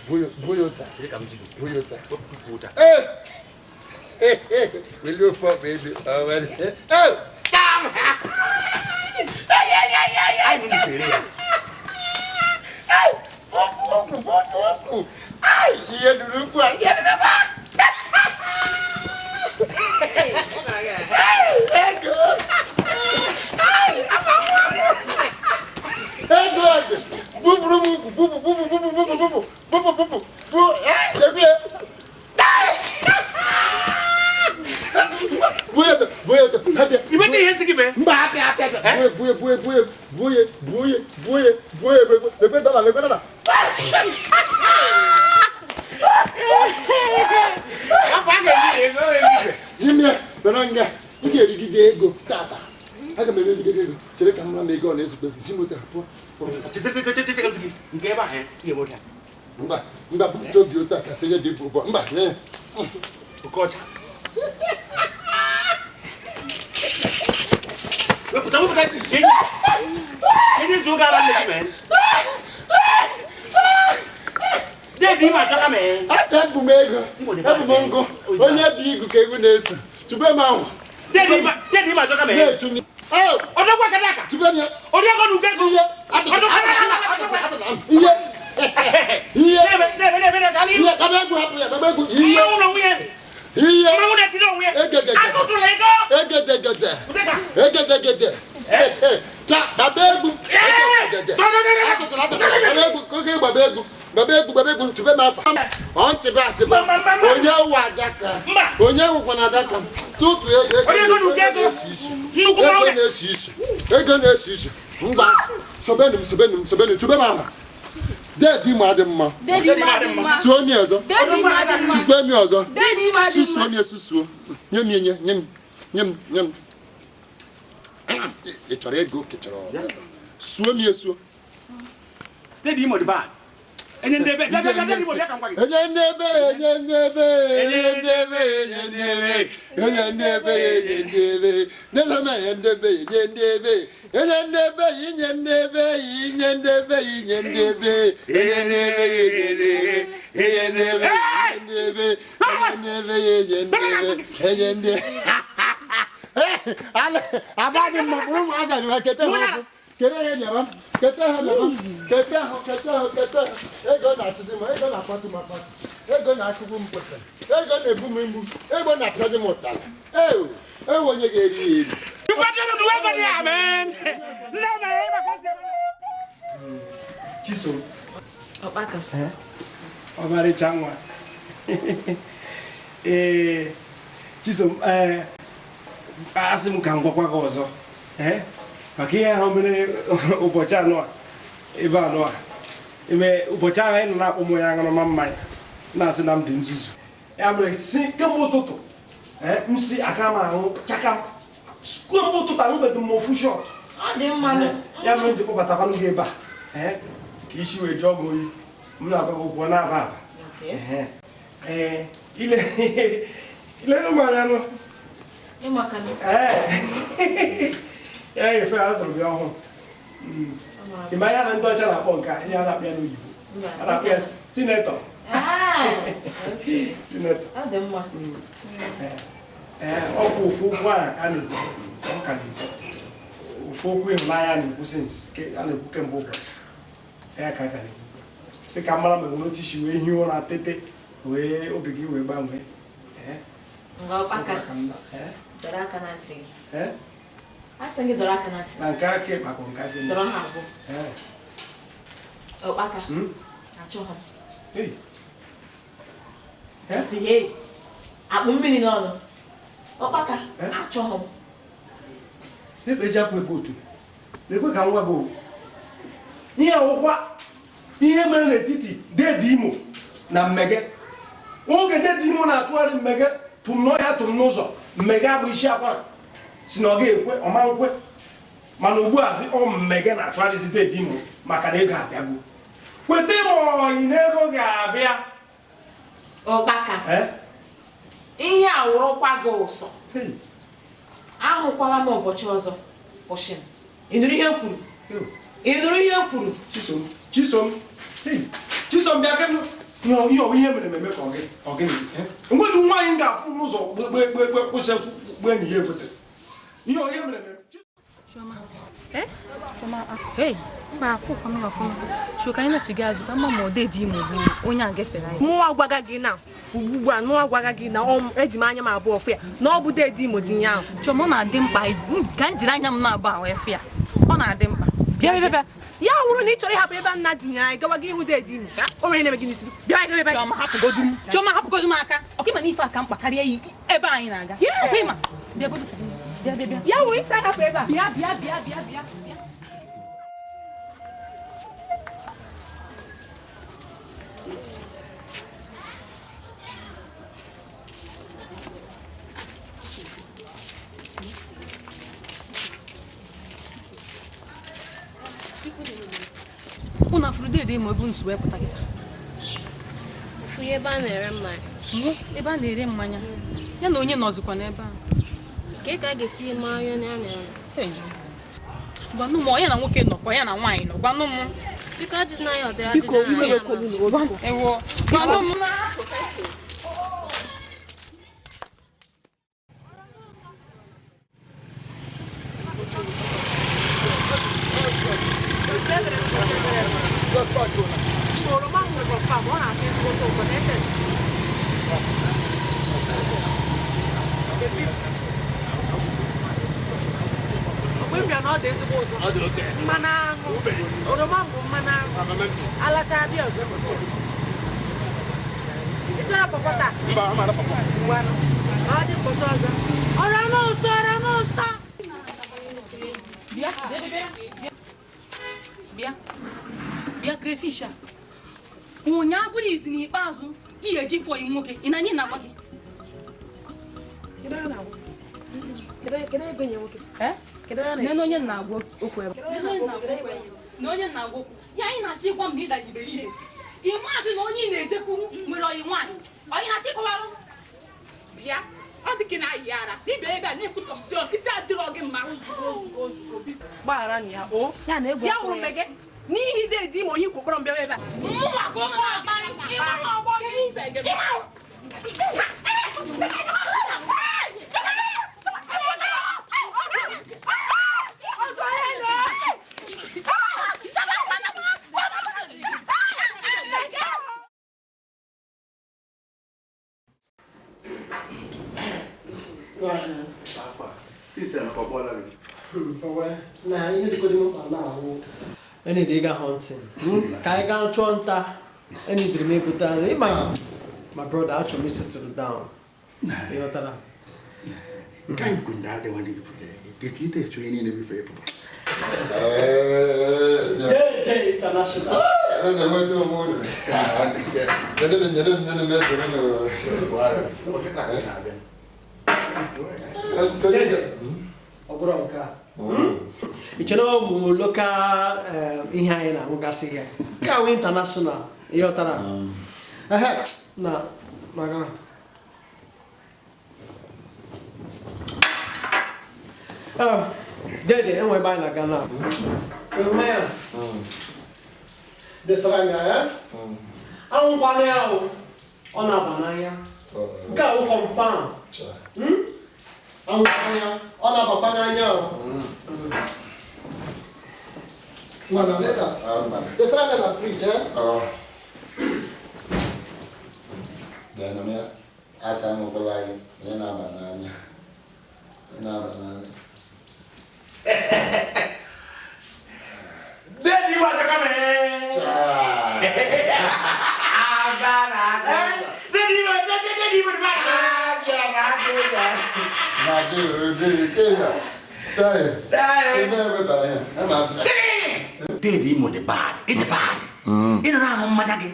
Buo ya ụta. Buo ya ụta. Ụta. Ee! Welie ofe ọkpa elu. Ọ were. Ee! Anyị nụrụ ya. Ukwu, ukwu, ukwu. Ai, ihe duru ukwu a, ihe duru ukwu a. Ego! Ego! Buburu m ukwu, bubu, bubu, bubu, bubu, bubu, bubu, bubu, bu, ebie. Buye, buye, abịa. Ibete ihe si gị mee? Mba, abịa, abịa, abịa. Buye, buye, buye, buye, buye, buye, buye, lekwe dọla, lekwe dọla. Jimmy, nọrọ nga, m ga-erigide ego tata. Aga m erigide ego. Chere ka m mara ma ego ọ na-ezute. Zi m otu a, pụọ. Nke ebe ahụ, ị ga-eme otu a. Mba, mba, bupụta obi otu a ka tinye dị bụ ụbọ. Mba, lee. Oke ọcha. Wepụta, wepụta. Enyi zuo gara nne gị mee. Deedi ime achọka mee. Ebu m ego, ebu m ngụ. Onye bi igu ka egwu na-eso. Tube m ahụ. Deedi ime achọka mee. Na-etu m. Ọdọkwa kada aka. Tube m ya. Ọdọkwa n'ugo ego. Ihe. Ihe. Ihe. Ihe. Baba egwu hapụ ya, baba egwu. Ihe. Mmanwụ na nwunye. Ihe. Mmanwụ na-etiri onwe ya. Egedegede. Atụtụla ego. Egedegede. Egedegede. Ta baba egwu. Egedegede. Atụtụla atụtụla. Baba egwu, oge baba egwu. Baba egwu, baba egwu, tube m afa. Ọ ntịba atịba. Onye wụ adaka. Onye wụkwa na adaka. Tụtụ ego. Ego na-esi isi. Ego na-esi isi. Mba. Sobenu m, sobenu m, sobenu m, tube m aha. Deedi ime adị mma. Tụọ mi ọzọ. Tukpe mi ọzọ. Susuo mi esusuo. Nye m nye, nye m, nye m, nye m. Ị chọrọ ego ka ị chọrọ? Suo mi esuo. Deedi ime dị bad. Enye ndị ebe, bịa bịa bịa bịa ka m gwa gị. Enye ndị ebe, enye ndị ebe, enye ndị ebe, enye ndị ebe, enye ndị ebe, enye ndị ebe, n'ele m enye ndị ebe, enye ndị ebe, enye ndị ebe, inye ndị ebe, inye ndị ebe, inye ndị ebe, enye ndị ebe, enye ndị ebe, enye ndị ebe, enye ndị ebe, enye ndị ebe, enye ndị ebe, enye ndị ebe. Abadị mma bụrụ ụmụazị anyị kete ha okwu. Kete ha nyere m, kete ha nyere m, kete ha, kete ha, kete ha. Ego na-achụzi m, ego na-akpatụ m akpatụ, ego na-achụgbu m kwesịrị, ego na-egbu m mgbu, ego na-apịazi m ụtarị. Ewu, ewu onye ga-eri ya eri. Chisom. Ọkpaka. Ọmarịcha nwa. Ee, Chisom, asị m ka m gwakwa gị ọzọ. Maka ihe ahụ mere ụbọchị anọ a, ebe anọ a. Ime ụbọchị ahụ anyị nọ na-akpọ m onye aṅụrụma mmanya na-asị na m dị nzuzu. Ya mere si kemgbe ụtụtụ m si aka m ahụ chaka m. Kemgbe ụtụtụ aṅụbeghị m ofu shọt. Ya mere m ji kpọbatakwanụ gị ebe a ka isi wee jụọ gị oyi. M na-agwa gị okwu ọ na-aba aba. Ee, ile m anya nụ. Ee. Ya efe a zụrụ gị ọhụrụ. Ị ma ya na ndị ọcha na-akpọ nke a, ihe a na-akpọ ya n'oyibo. A na-akpọ ya sinetọ. Sinetọ. Ee, ọ bụ ofu okwu ahụ a na-ekwu, ọ ka na-ekwu. Ofu okwu ịhụnanya na-ekwu since, a na-ekwu kemgbe ụbọchị. Ya ka a ka na-ekwu. Sị ka mara ma enwere otu isi wee hie ụra tete, wee obi gị wee gbanwee. Na nke aka ịkpa bụ nke aka ịkpa. Dọrọ ha abụọ. Ọkpaka. Achọghị m. Sị hei, akpụ mmiri n'ọnụ. Ọkpaka, achọghị m. Ebe eji apụ ebe otu. Lekwe ka nwa gị. Ihe awụkwa ihe mere n'etiti Dede Imo na Mmege. Oge Dede Imo na-atụgharị Mmege tụm n'ọhịa tụm n'ụzọ, Mmege abụ isi akwara si na ọ ga-ekwe ọma nkwe. Mana ugbu a sị ọ Mmege na-atụgharịzi Dede Imo maka na ego abịago. Kweta ma ọyị na ego ga-abịa. Ụkpaka. Ihe a wụrụkwa gị ụsọ. Ahụkwala m ụbọchị ọzọ. Kwụsị m. Ị nụrụ ihe m kwuru? Ị nụrụ ihe m kwuru? Chisom, Chisom, Chisom bịa kenụ. Ihe ọwụ ihe mere eme ka ọ gị. Enweghị nwaanyị m ga-afụ n'ụzọ kpekpekpe kwụsị kpukpe enyi ya ekwete. Ihe ọ ihe mere eme. Chioma. Chioma, hey, mba afụkwa m ya ọfụma. Chioka anyị na-achịga azụ ka mma ma ọ Dede Imo bụ onye a gefere anyị. Mụnwa gwaga gị na ugbu a mụnwa gwaga gị na eji m anya m abụọ fụ ya na ọ bụ Dede Imo dị ya ahụ. Chioma, ọ na-adị mkpa ka m jiri anya m na-abụ ahụ efu ya. Ọ na-adị mkpa. Bịa bịa bịa. Ya wụrụ na ị chọrọ ịhapụ ebe nna dinyere anyị gawa gị ịhụ Dede Imo. O nwere na-eme gị n'isi. Bịa bịa bịa. Chioma, hapụgodu m. Chioma, hapụgodu m aka. Ọkwa ịma na ife a ka mkpa karịa ebe anyị na-aga. Ọkwa ịma. Bịagodu. Bịa bịa bịa. Ya wụrụ ịchọ ịhapụ ebe a. Bịa bịa bịa bịa bịa. Unu afụrụ Dede Imo ebe unu si wee pụta kịta? Fụ ebe a na-ere mmanya. Ebe a na-ere mmanya? Ya na onye nọzikwa n'ebe a? Ka ka a ga-esi maa onye na ya? Gwanụ m, onye na nwoke nọkwa, ya na nwaanyị nọ, gwanụ m. Biko ajụzina ya ọdịrị Biko, ajụjụ iwe na ya wekwala unu. Ewo, gwanụ m. Oroma m nwere ọfam, ọ na-atọ ezigbo ụtọ na-etesti. Mgbe m bịara na ọ dị ezigbo ụzọ. Mmanụ aṅụ. Oroma m bụ mmanụ aṅụ. Alacha abịa ọzọ. Ị chọrọ pọpọ taa? Ngwanụ. Ọ dị mkpọsọ ọzọ. Oroma ụsọ, oroma ụsọ. Bịa, bịa, bịa. Bịa. Bịa crayfish a. Ụnyaahụ bụrụ izi n'ikpeazụ ihe eji fọ yi nwoke ị na anyị na-agwa gị. Nene onye na-agwa okwu ebe. Na onye na-agwa okwu. Ya anyị na-achọ ịgwa m na ịda iberibe. Ị maazị na onye ị na-ejekwuru nwere ọyị nwaanyị. Ọyị na-achọ ịkọwarụ. Bịa, ọ dị ka na-ayị ara. N'ibia ebe a na-ekwutọsị ọnụ, isi adịrọ gị mma. Gbaghara na ya, o. Ya wụrụ Mmege. N'ihi Dede Imo onye ikwu kpọrọ m bịa ebe a. Mụnwa ka ụmụ na-akparị. Ịma m ọgbọ gị. Ịma m. Na ihe dịgodị mkpa na-ahụ enidi ịga hunting ka anyị gaa chụọ nta enidiri m ebute nri ịma my brother achọrọ m isettle down ịghọtara nke anyị kwuru adị nwanne gị fere gị ite echu ihe niile bifere pụpụ Dede International. Ọ bụrụ nke a ị chere ọ bụ lokal ihe anyị na-ahụgasị ya nke a wụ international ịghọtara na maka Dede enwe ebe anyị na-aga na mmanya desara m ya anwụkwana ya ọ na-aba n'anya nke a wụ confirm anwụkwana ya ọ na-abakwa n'anya Mana leta. Desara m na friji asa anwụkwala gị ihe na-aba n'anya na-aba n'anya. Dede Imo ataka me. Dede Imo, Dede Imo Deede Imo dị bad. Ị dị bad. Ị nọ na-aṅụ mmanya gị.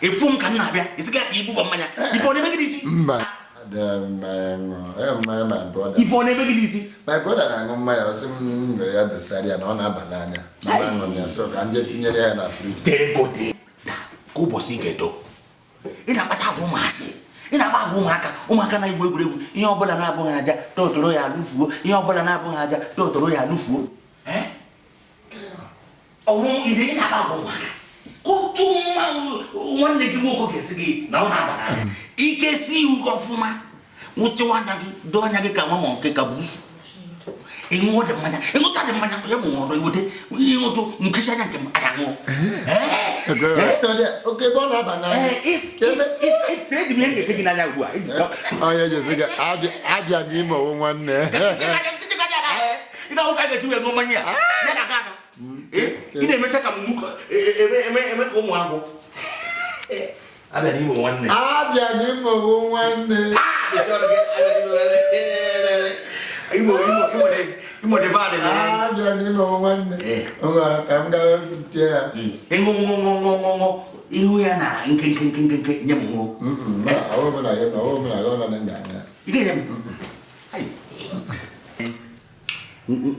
Efu m ka m na-abịa. Isi gị aka igbugbo mmanya. Ife ọ na-eme gị n'isi? Mba. My brother. Ife ọ na-eme gị n'isi? My brother na-aṅụ mmanya, ọ sị m were ya dosara ya na ọ na-aba n'anya. Na m aṅụrụ ya, so ka m jee tinyere ya na fridge. Tere gode. Ka ụbọchị ị ga-edo. Ị na-akpata agwa ụmụasị. Ị na-akpa agwa ụmụaka. Ụmụaka na-egwu egwuregwu. Ihe ọbụla na-abụghị aja, totoro ya alụfuo. Ihe ọbụla na-abụghị aja, totoro ya alụfuo. Ọnwụ ire ị na-akpa agwa ụmụaka. Otu nwanne gị nwoke ga-esi gị na ọ na-aba n'anya. Ike si ihu gị ọfụma. Nwụchịwa anya gị, doo anya gị ka nwa ma nke ka busu. Ịṅụọ dị mmanya, ịṅụta dị mmanya, ya bụ nwụrụ iwete ịṅụtụ nkechi anya nke m anya ṅụọ. Oke ebe ọ na-aba n'anya. Gị n'anya ugbu a. Onye jesi gị abịa n'ime ọwụ nwanne. Ị ga-ahụ ka a ga-esi wee ṅụọ mmanya ya. Ya ga-aga aga. Ị na-emecha ka mgbu eme eme ka ụmụ agwụ. Abịa n'ime nwanne. Abịa n'ime ọwụ nwanne. Imo Imo Imo dị bad na. Abịa n'ime ọwụ nwanne. Ngwa ka m gaa pịa ya. Ịṅụ ṅụ ṅụ ṅụ ṅụ ṅụ ihu ya na nke nke nke nke nke nye m ṅụọ. Ọwụ m na gị ọwụ m na gị ọ nọ na nga. Ị ga-enye m.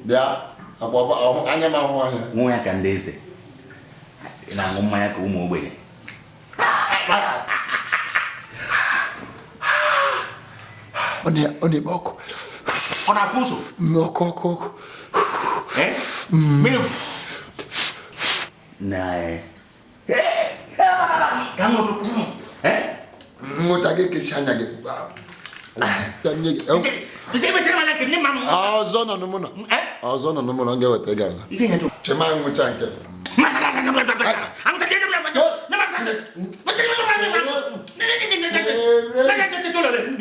Bịa akwa anya m ahụ anya. Ṅụọ ya ka ndị eze. Ị na-aṅụ mmanya ka ụmụ ogbenye. Ọ na-ekpo ọkụ. Ọ na-afụ ụzọ? Ọkụ ọkụ ọkụ. Mmiri. Na ka ṅụtụ. Nwụta gị kechi anya gị. Ọzọ nọ n'ụlọ. Ọzọ nọ n'ụlọ m ga-eweta gị ala. Chema nwụcha nke. M ga-ewetara gị. Chere m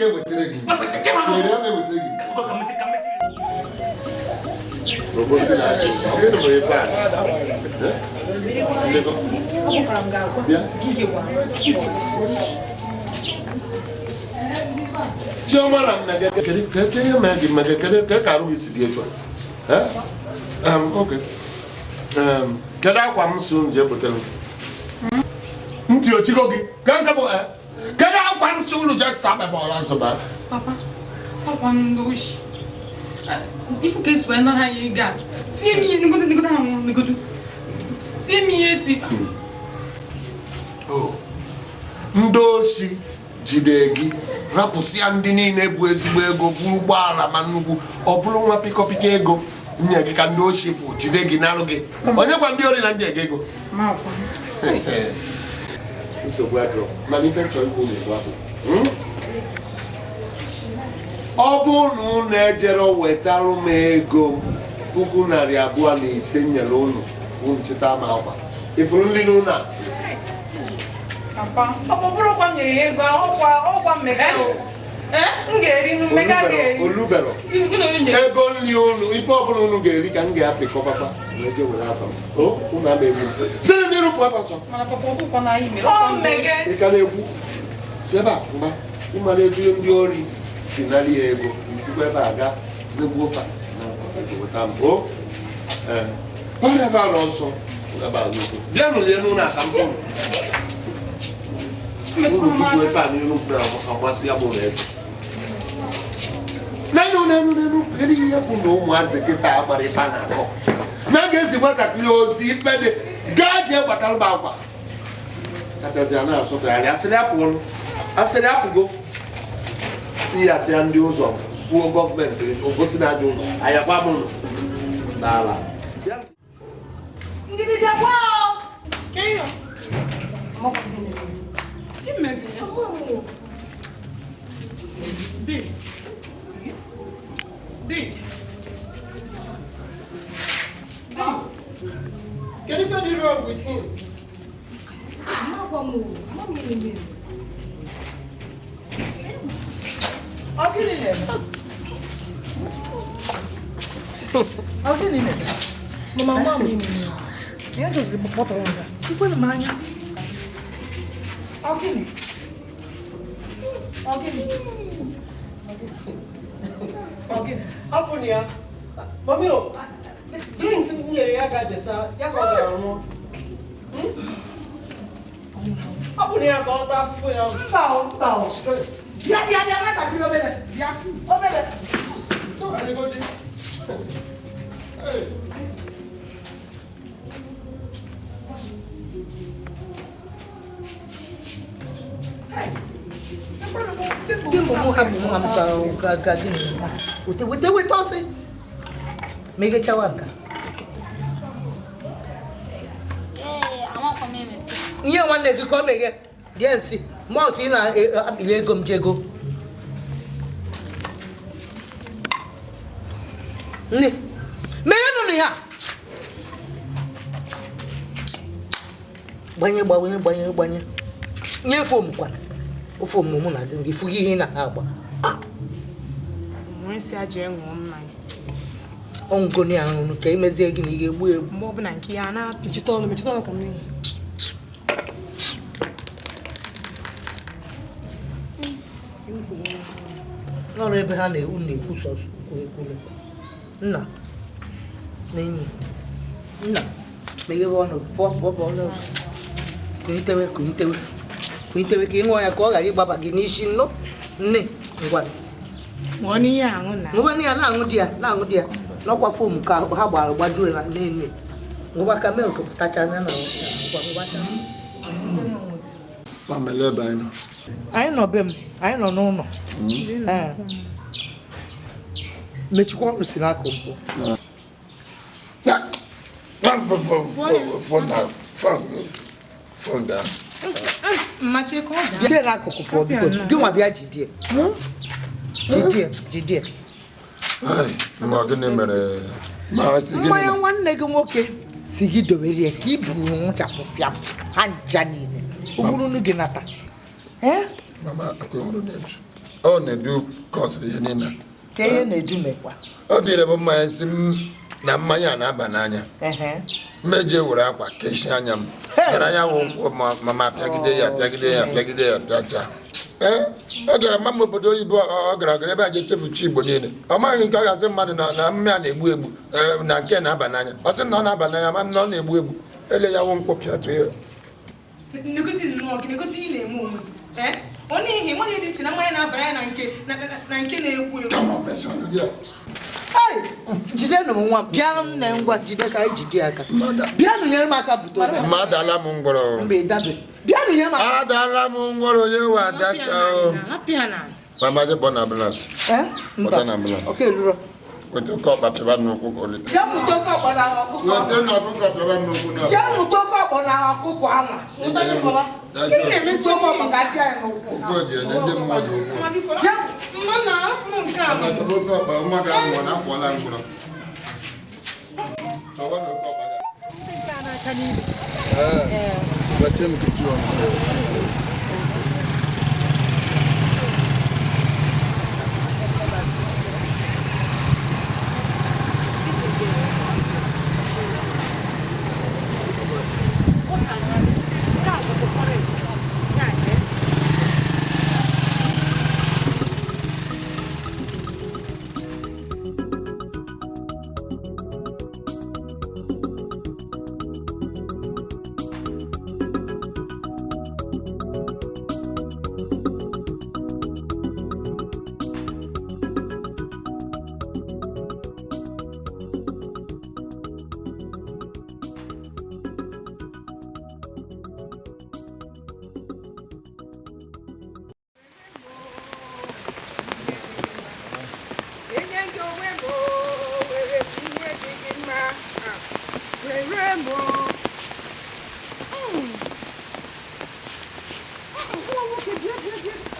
ewetara gị. Chioma na mmege kedu ka ihe mere gị mmege kedu ka arụ gị si dị etu a? Okay. Kedu akwa m si unu jee butere m? Ntị ochigo gị ka nke bụ kedu akwa m si unu jee tụta akpa ọra nsọ ba? Papa, akwa ndị oshi. Ifu ka esi wee nara ya ego a, tie m ihe negodu negodu ahụ negodu. Tie m ihe eti. Ndị oshi jide gị rapụsịa ndị niile bụ ezigbo ego buru ụgbọala ma nnukwu ọ bụrụ nwa pịkọpịkọ ego nye gị ka ndị oshi fụ jide gị n'alụ gị onye gwa ndị ori na nje gị ego nsogbu adịrọ mana ife chọrọ ikwu na-ekwu abụ ọ bụ na unu ejere wetalụ m ego m 2,500 nyere unu unu chịta m akwa ifuru nri n'ụlọ a. Papa, ọ bụrụkwa m nyere ya ego ọkwa mmega m ga-eri mmega ga-eri. Olubero ego nri unu ife ọbụla unu ga-eri ka m ga-apịkọ papa wee jee were afa m o unu ama egbu sị n'iru pụọ papa. Mana papa ọ bụkwa na anyị mere ọ mmege. Ị ka na-ekwu si ebe a mgba ịmara etu ndị ori si nara ya ego isikwa ebe a ga megbuo fa na weta m o ee ọrịa ebe a nọ nsọ ebe a n'ukwu bịanụ lie n'ụlọ aka m ụnụ unu fufu efe a n'iru m na-amasị ya bụ na eze nenu nenu nenu kedu ihe bụ na ụmụazị kịta agbara ife a na-akọ na ga-ezi nwatakịrị ozi ife dị gaa jee gbatara m akwa abịazi a na-asọtụgharị asịrị apụgo asịrị apụgo ihe asị ya ndị ụzọ kwuo gọọmenti ogosi na ajọ ụzọ ayakwa m ụnụ n'ala. Ndị dibịa gwa o! Gị mezi ya? Di. Di. Kedu ife dị wrong with him? Ọ gịnị na-eme? Ọ gịnị na-eme? Mama, mama, ya doziri kpọtọrọ nga. Ikwere m anya. Ọ gịnị? Ọ gịnị? Ọ gịnị? Hapụ na ya. Mami o, Drinks m nyere ya ga-desa ya ka ọ gara ṅụọ. Ọ bụ na ya ka ọ taa afụfụ ya. Mba o, mba o. Bịa bịa bịa nwatakịrị obere. Bịa obere. Wete wete ọsị. Megechawa nka. Nye nwanne gị ka ọ meghe. Bịa nsị. Mọlt ị na-akpịrị ego m jego. Nne. Meghenụ na ya. Gbanye gbanye gbanye gbanye. Nye fom kwa. Ofe omume na gị fụghị ihe ị na-agba. Ọngoni ahụ ka emezie gị na ị ga-egbu egbu. Mgbe ọbụla nke ya na-apị. Mechite ọnụ ka m n'ihi. N'ọrụ ebe ha na-ewu na-ekwu sọsọ okwu ekwu. Nna na enyi. Nna meghebe ọnụ pụọ pụọ pụọ n'ụzọ. Kunitewe kunitewe. Kunitewe ka ị ṅụọ ya ka ọ ghara ịgbaba gị n'isi nnụ. Nne ngwa. Ṅụọ n'ihe aṅụ na. Ṅụba n'ihe na-aṅụ di ya na-aṅụ di ya. N'ọkwa fom ka ha gbara gbajuo na nne. Ṅụba ka milk pụtachara na ngwa. Anyị nọ be m, anyị nọ n'ụlọ. Mechikwa ọnụ si n'akụ mpụ. Bịa n'akụkụ pụọ biko, gị nwa bịa jidie. Jidie, jidie. Mmanya nwanne gị nwoke si gị dowere ya ka i buru nwụchapụ fịam ha ncha niile. Ụgbụrụ gị nata. Mama, ọ na-edu kọsịrị ihe niile. Ka ihe na-edu mekwa. Ọ bịara bụ mmanya si m na mmanya a na-aba n'anya. Mmeje were akwa kechie anya m. Gara ya wụ nkwụ mama apịagide ya apịagide ya apịagide ya apịacha. Ee, ọ gara mama obodo oyibo ọ gara gara ebe a je-echefuchi Igbo niile. Ọ maghị nke ọ ga-asị mmadụ na mmanya na-egbu egbu na nke na-aba n'anya. Ọ sị na ọ na-aba n'anya ma na ọ na-egbu egbu. Ele ya wụ nkwụ pịatụ ya. Negoti nnọọ gị, negoti ị na-eme onwe gị. Ọ n'ihi nwanne dị iche na mmanya na-abara ya na nke na-egbu egbu. Jidenụ m nwa m, bịa nne ngwa jide ka anyị jide aka. Bịanụ nyere m aka bute obe. Ma adala m ngwọrọ. Mgbe ịdabe. Bịanụ nyere m aka. Adala m ngwọrọ onye nwe adaka o. Mama je kpọọ na ambulance. Mba. Kpọta na ambulance. Oke ruro. Weta oke ọkpa pịaba n'ụkwụ ka ọ leta. Jee mụta oke ọkpa na ọkụkọ. Weta na ọkụkọ pịaba n'ụkwụ na. Jee mụta oke ọkpa na ọkụkọ anwa. Gịnị na-emezi oke ọkpa ka apịa ya n'ụkwụ? Ụkwụ ji ene ndị mmadụ ụkwụ. Jee. Mma na hapụ nke a. Ama chọba oke ọkpa nwa gị amụọ na apụọla ngwụrọ. Chọba na oke ọkpa gị. Nke a na-acha n'ime. Ee. Gbatie m ketu ọnụ.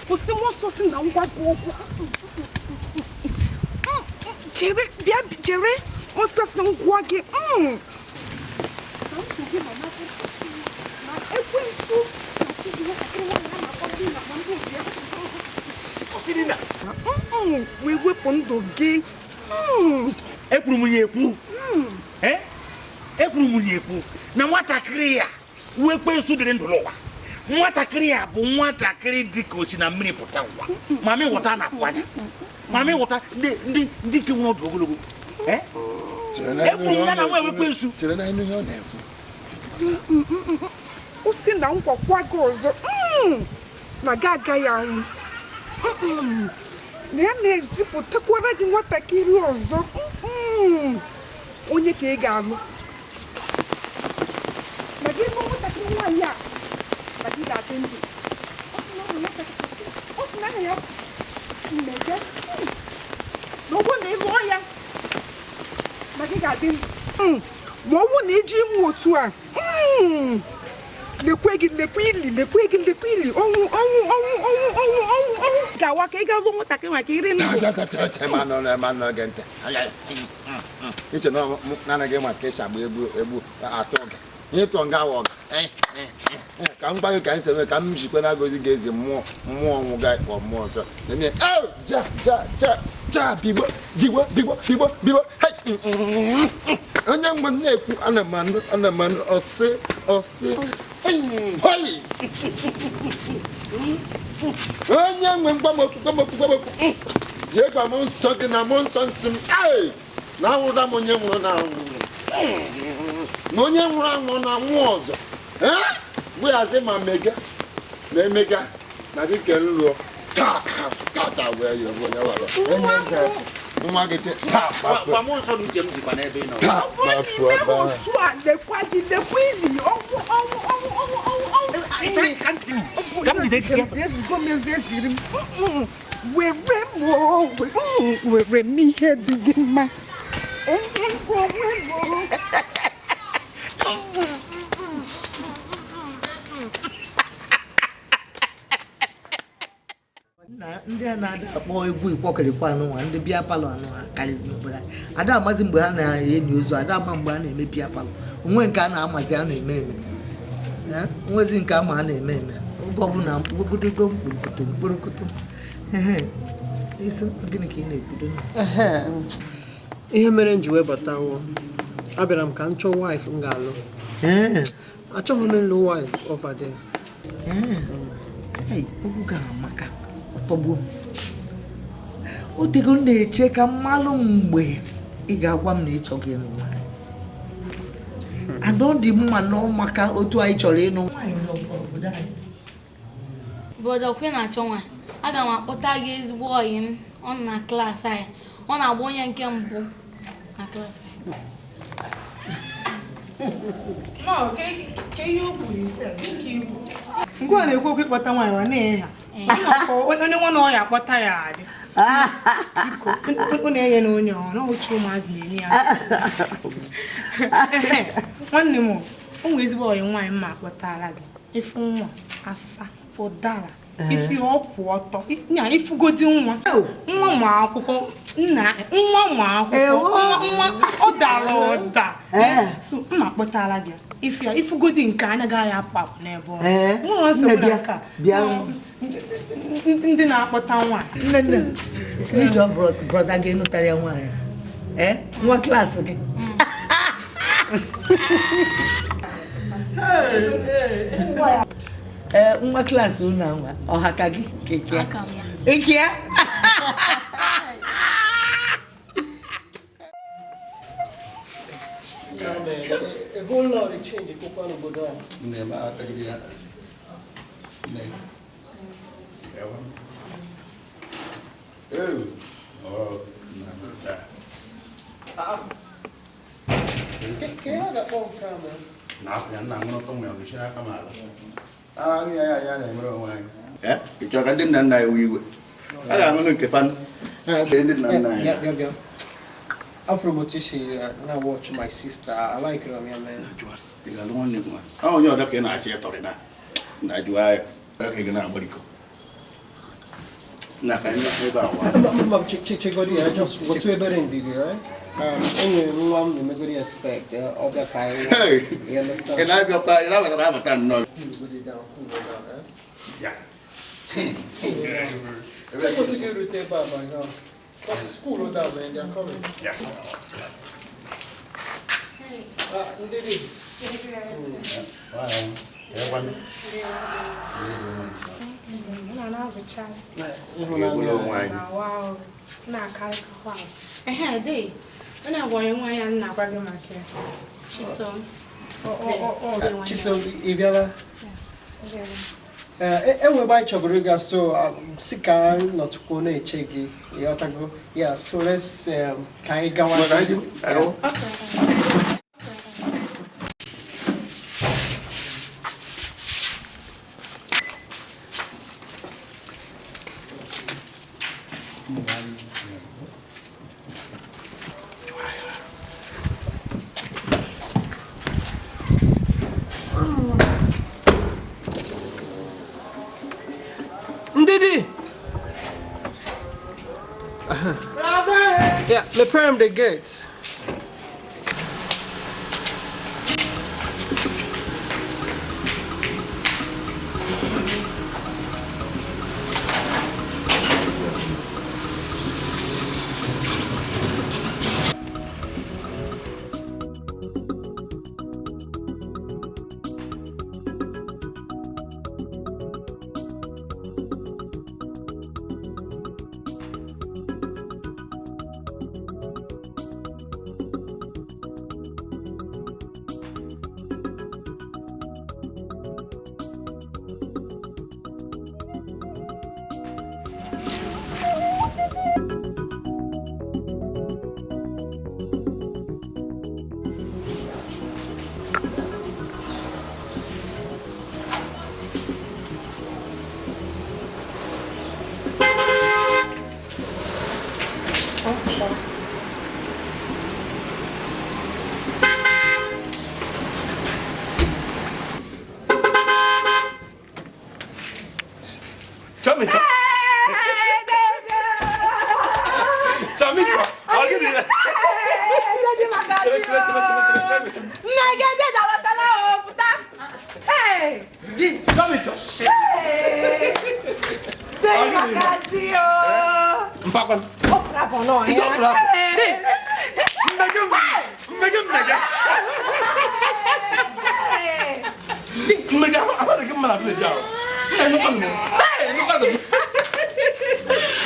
Kwụsị nwa si na ngwa gị okwu. Chere, bịa chere, ọsọ si ngwa gị. Wee wepụ ndụ gị. Ekwuru m ya ekwu. Ekwuru m ya ekwu na nwatakịrị ya wee ekwensu dịrị ndụ n'ụwa. Nwatakịrị a bụ nwatakịrị dị ka o si na mmiri pụta ụwa. Ma mị ghọta na afụ anya. Ma mị ghọta ndị nke nwere ọdụ ogologo. Ekwu m ya na nwa ekwensu. Chere na ihe ọ na-ekwu. O si na nkwakwa gị ọzọ na gị agaghị anwụ. Na ya na-ezipụtakwara gị nwatakịrị ọzọ. Onye ka ị ga-alụ? Ma gị bụ nwatakịrị nwaanyị a na gị ga-adị ndụ. Ọ sị na ya mmege na ọ bụrụ na ị lụọ ya na gị ga-adị ndụ. Ma ọ bụrụ na iji ịnwụ otu a lekwe gị lekwe ili lekwe gị lekwe ili ọnwụ ọnwụ ọnwụ ọnwụ ọnwụ ọnwụ ọnwụ gawa ka ị ga lụọ nwatakịrị nwa ka iri ndụ. Iche na naanị gị ma ka esi agba egbu egbu atụ gị ihe tụọ nga awa ọga ka m gwa gị ka anyị si eme ka m jikwe na agọzi gị ezi mmụọ mmụọ ọnwụ gị kpọ mmụọ ọzọ na-eme ja ja ja ja bigbo jigbo bigbo bigbo bigbo onye mgbe m na-ekwu ana m anụ ana m anụ ọsị ọsị hoi onye nwe mgbamokwu gbamokwu gbamokwu jee gwa m nsọ gị na mụ nsọ nsị m na awụda m onye nwụrụ na anwụ na onye nwụrụ anwụ na anwụ ọzọ weghazi ma mega na emega na dịka nlụọ tata wee ya onye wara nwa gị taa Kwa mmụọ nsọ na uche m dịkwa n'ebe ị nọ. Otu a lekwa gị lekwa ili ọnwụ ọnwụ ọnwụ ọnwụ ọnwụ ọnwụ. Ka m jide gị. Ezigo m ezi eziri m. Were m were m ihe dị gị mma. Na ndị a na-ada akpọ egwu ikwọkịrịkwa anụnwa ndị bịa palọ anụnwa karịzi n'obodo anyị. Ada amazi mgbe ha na-enyi ozu, ada ama mgbe a na-eme bịa palọ. Onwe nke a na-amazi a na-eme eme. Onwezi nke ama a na-eme eme. Oge ọbụla mkpụrụkoto mkpụrụkoto mkpụrụkoto. Isi gịnị ka ị na-ekwudo? Ihe mere m ji wee batawo, abịara m ka m chọọ wife m ga-alụ. Achọghị m ịlụ wife over there. Okwu ga-amaka ọtọgbuo m. O tego m na-eche ka mmalụ mgbe ị ga-agwa m na ị chọghị ịnụ nwaanyị. Ada ọ dị mma na ọ maka otu anyị chọrọ ịnụ nwaanyị n'obodo anyị. Brọda Okwe na-achọ nwaanyị. Aga m akpọta gị ezigbo ọyị m ọ nọ na klaasị anyị. Ọ na-agba onye nke mbụ na klaasị anyị. Ngwa na-ekwu okwu ịkpọta nwaanyị ọ na-enye ha. Onye nwa na ọ ya akpọta ya adị. Biko, ọ na-enye na onye ọ na oche ụmụazị na-enye ya nsogbu. Nwanne m, o nwere ezigbo ọyị nwaanyị mma akpọtara gị. Ifu nwa asa ụdara ifi ọkwụ ọtọ nya ifugodi nwa nwa ma akwụkwọ nna nwa ma akwụkwọ nwa ọ dara ụda. So mma akpọtara gị ifi ya ifugodi nke anya gaghị apụ apụ n'ebe ọ nwa nsogbu na nke ndị na-akpọta nwaanyị. Nne nne, isi n'ije brọda gị nụtara ya nwaanyị. Nwa klaasị gị. Nwa klaasị unu anwa ọha ka gị keke ike ya. Ị chọrọ ka ndị nna nna ewe iwe a ga-aṅụnụ nke fan ndị nna nna anyị. Afro Motishi, when I watch my sister, I like her, man. Ị ga-alụ nwanne gị nwaanyị. Ọ onye ọdọ ka ị na-achọ ịtọrị na na jụọ ya ka ị ga na-agbarikọ. Na ka anyị ebe a wa. Chegodi, I just what's ebere ndidi, right? Onye nwa m na-emegodi expect ọbịa ka anyị. You understand? Ị na-abịa ị na-abata abata nnọọ. Yeah. Ekwesịghị irute ebe a by now. Because school down, man, they are coming. Yes. Ah, Ndidi. Onye agwa onye nwaanyị a na-agwa gị maka ya. Chisom. Chisom, ị bịala? Enwe ebe anyị chọburu ịga, so si ka anyị nọtụkwuo na-eche gị, ịghọtago? Yeah, so let's ka anyị gawa. Okay. Ndidi! Yeah, mepere m the gate. Chamicha. Chamicha. Ọ gịnị? Chere, chere, chere, chere, chere. Nne gị ede alọtala o, pụta. Hey! Chamicha. Hey! Dị maka di o. Mpakwa. Ọ bravo nọ ya. Isi ọ bravo. Hey! Mmege m. Mmege m mmege. Mmege ahụ adịghị mma na village ahụ. Nne nnukwu nne. Hey, nnukwu nne.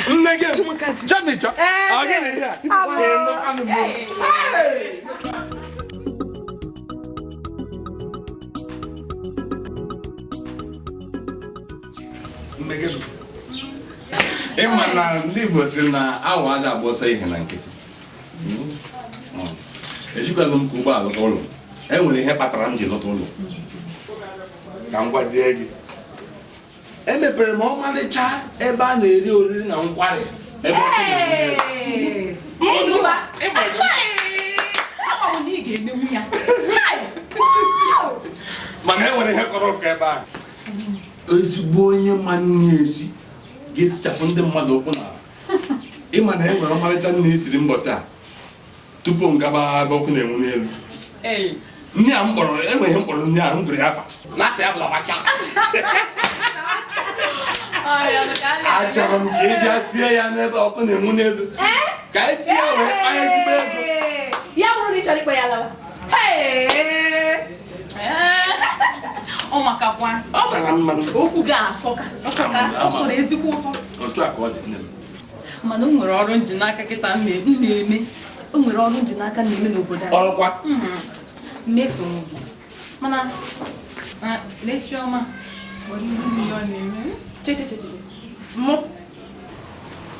Mmege m. Chamicha. Ọ gịnị ihe a? Nnukwu nne. Hey! Mmege m. Ịma na ndị Igbo si na awa ada agba ọsọ ihe na nkịtị. Ejikwala m ka ụgbọala lọta ụlọ. E nwere ihe kpatara m ji lọta ụlọ. Ka m gwazie gị. Emepere m ọmalịcha ebe a na-eri oriri na nkwari. Ebe ọkụ na-eri. Ịnụba. Ama m na ị ga-emenwu ya. Mana e nwere ihe kọrọ ụka ebe a. Ezigbo onye ma nne esi ga-esichapụ ndị mmadụ ụkwụ n'ala. Ịma na e nwere ọmalịcha nne esiri mbọsị a tupu m gaba ebe ọkụ na-enwu n'elu. Nne a m kpọrọ, enweghị m kpọrọ nne a, m gụrụ ya afa. N'afọ ya bụ lawacha. Achọrọ m ka ị bịa sie ya n'ebe ọkụ na-enwu n'elu. Ka anyị ji ya wee kpaa ezigbo ego. Ya bụrụ na ị chọrọ ịkpọ ya lawa. Hey! Ọ makakwa. Ọ bara mmanụ. Okwu gị asọka. Ọsọka. Ọ sọrọ ezigbo ụtọ. Otu a ka ọ dị nne m. Mana o nwere ọrụ nji n'aka kịta m na-eme. O nwere ọrụ nji n'aka na-eme n'obodo a. Ọrụkwa? Mmeso m. Mana lee Chioma. Nwere ihe mmiri ọ na-eme. Che che che che. Mụ.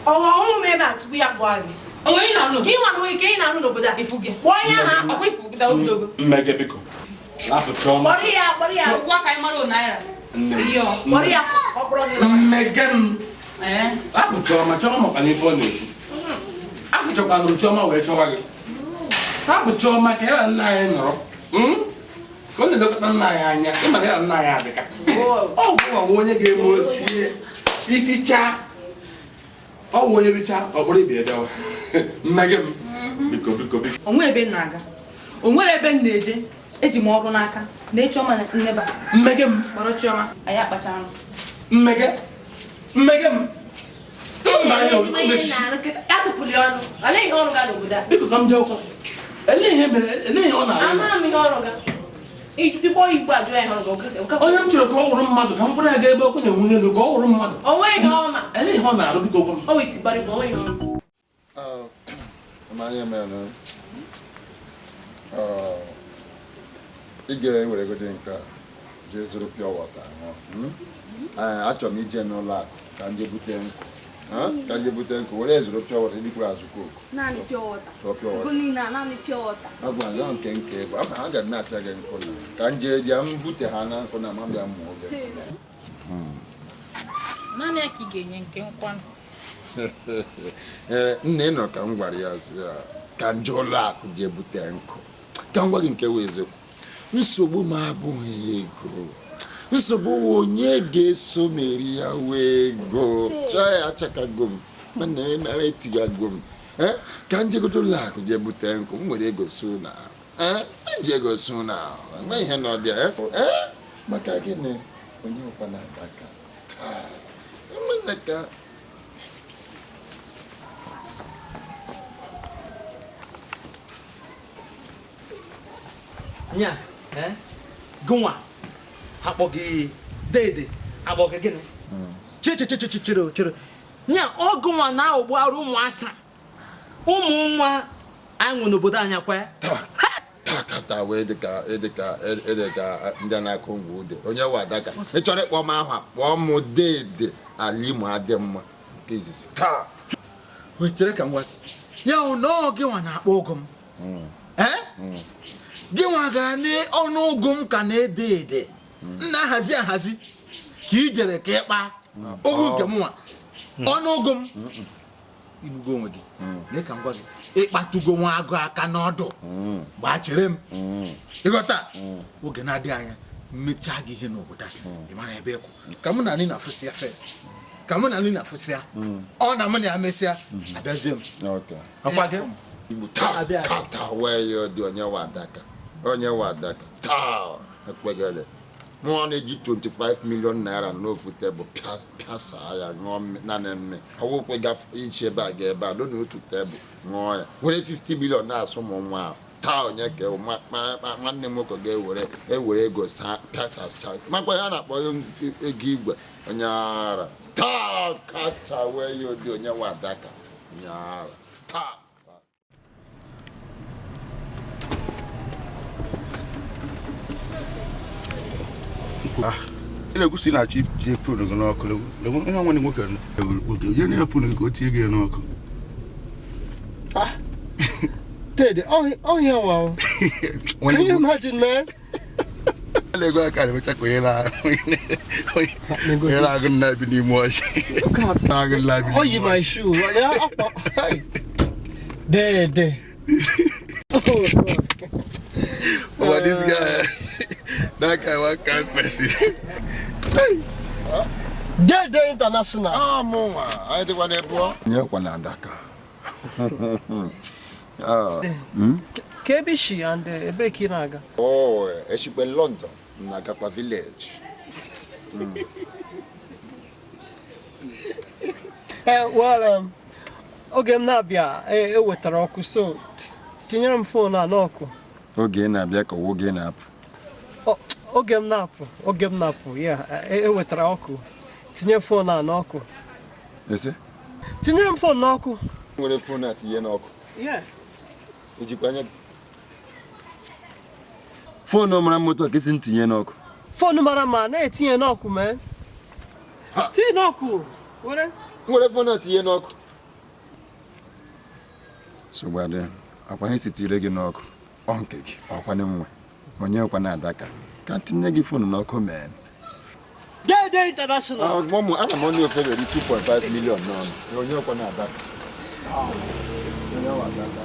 Ọghọ m ebe a tupu ya kpọọ gị. Onwe ị na-anụ? Gị nwa na onwe ike ị na-anụ n'obodo a. Ifu gị. Kpọọ onye ahụ ọkwa ifu gị da obidogo. Mmege biko. Lapụ Chioma. Kpọrọ ya, kpọrọ ya. Gwa ka anyị mara o naira. Nne m. Iyo. Kpọrọ ya, ọ kpọrọ gị. Mmege m. Lapụ Chioma, Chioma makwa n'ife ọ na-ekwu. Apụchakwana m Chioma wee chọwa gị. Hapụ Chioma ka ya na nna anyị nọrọ. Ka ọ na-elekọta nna anyị anya, ịma na ya na nna anyị adịka. Ọ bụ nwa onye ga-eme osie isi chaa. Ọ bụ onye richaa, ọ bụrụ ibe ya bịawa. Mmege m. Biko, biko, biko. O nwere ebe m na-aga. O nwere ebe m na-eje. Eji m ọrụ n'aka. Na Chioma na nneba. Mmege m. Kpọrọ Chioma, anyị akpacha arụ. Mmege. Mmege m. Ya tụpụrụ ya ọnụ. Olee ihe ọrụ ga n'obodo a? Biko ka m jee ụka. Elee ihe mere, elee ihe ọ na-arụ? Ama m ihe ọrụ ga. Ịkpọ igbo ajụ ya ihe ọrụ ga. Onye m chọrọ ka ọ wụrụ mmadụ, ka m kpọrọ ya gaa ebe ọkụ na-enwu n'elu ka ọ wụrụ mmadụ. O nweghị ihe ọ ma. Elee ihe ọ na-arụ biko gwa m. O wetibara igbo, o nweghị ihe ọrụ. Amara ya mere na Ị ga-eweregodi nke a jee zụrụ pure water ṅụọ. Achọrọ m ije n'ụlọ akụ ka m jee bute nkụ. Ka m jee bute nkụ were zụrụ pure water ibikwuru azụ kooku. Naanị pure water. Sọ pure water. Ego niile a naanị pure water. Ọ bụ aga nke nke ego. Ama aga m na-apịa gị nkụ na ka m jee bịa m bute ha na nkụ na ma m bịa mụọ gị. Naanị ya ka ị ga-enye nke nkwanụ. Ee, nne nọ ka m gwara ya sị ya ka m jee ụlọ akụ jee bute nkụ. Ka m gwa gị nke wụ eziokwu. Nsogbu m abụghị ego. Nsogbu onye ga-eso meri ya wee ego. Chọọ ya achakago m. Mana etigago m. Ka m jegodo ụlọ akụ jee bute nkụ. M nwere ego so na. Eji ego so na. Enweghị ihe nọ dị. Maka gịnị? Onye ụkwa na-adaka. Taa. Ụmụnne ka nya gụnwa akpọ gị dede akpọ gị gịnị chere chere nya ọ gụnwa na-aghọgbu arụ ụmụ asa ụmụ nwa anyị nwe n'obodo anyị akwa ya tata wee dịka dịka ndị a na-akụ ngwa ude onye wa adaka ị chọrọ ịkpọ m aha kpọọ m dede alimo adị mma nke izizi taa wee chere ka m gwa ya na ọ gị nwa na-akpọ ụgụ m gị nwa gara n'ọnụ ụgụ m ka na-ede ede m na-ahazi ahazi ka ị jere ka ị kpaa ụgụ nke m nwa ọnụ ụgụ m igbugo onwe gị lee ka m gwa gị ịkpatụgo nwa agụ aka n'ọdụ gbaa chere m ịghọta oge na-adịghị anya mmechaa gị ihe n'obodo a ị mara ebe ịkwụ ka mụ na Nina fụsịa first ka mụ na Nina fụsịa ọ na mụ na ya mesịa abịazie m taa taa wee ya dị onye wa adaka onye wa adaka taa ekpegere mụọ na-eji 25 million naira n'ofu tebụl pịasa ya ṅụọ naanị mme ọwụkwe iche ebe a ga ebe a nọ n'otu tebụl ṅụọ ya were 50 million na-asụ ụmụ nwa ahụ taa onye ka nwanne m nwoke ga-ewere ewere ego saa pịachacha makwa ya na-akpọ ego igwe onye ara taa kacha wee ya odi onye nwe adaka onye ara taa. Ị na-ekwusi na-achọ ije foonu gị n'ọkụ ihe nwanne nwoke oge nye ya foonu gị ka o tie gị n'ọkụ. Dede, ọhịa nwa. Can you imagine, man? Ego aka na-emecha ka onye na-agụ nna bi n'ime ọchị. Oh, you my shoe. Dede. Oh, this guy. That guy one kind person. Dede International. Ah, mụnwa, anyị dịkwa n'ebe ọ. Nye kwa na adaka. Ka ebe ishi and ebe ka ị na-aga? Oh, eshikwe London, na-agakwa village. Well, oge m na-abịa, ewetara ọkụ, so tinyere m foonu a n'ọkụ. Oge ị na-abịa ka oge ị na-apụ. Oge m na-apụ, ya ewetara ọkụ, tinye foonu a n'ọkụ. Ese? Tinyere m foonu n'ọkụ. Nwere foonu a tinye n'ọkụ. Ijikwa anya gị. Foonu mara mma otu a ka esi ntinye n'ọkụ. Foonu mara mma na-etinye n'ọkụ mee. Tinye n'ọkụ. Were. Nwere foonu a tinye n'ọkụ. Sogbadị, akwa ihe si tire gị n'ọkụ. Ọ nke gị, ọkwa nwe. Onye ọkwa na-adaka. Ka tinye gị foonu n'ọkụ mee. Dede International. Ana m onye ofe were 2.5 million n'ọnụ. Onye ọkwa na-adaka. Onye ọkwa adaka.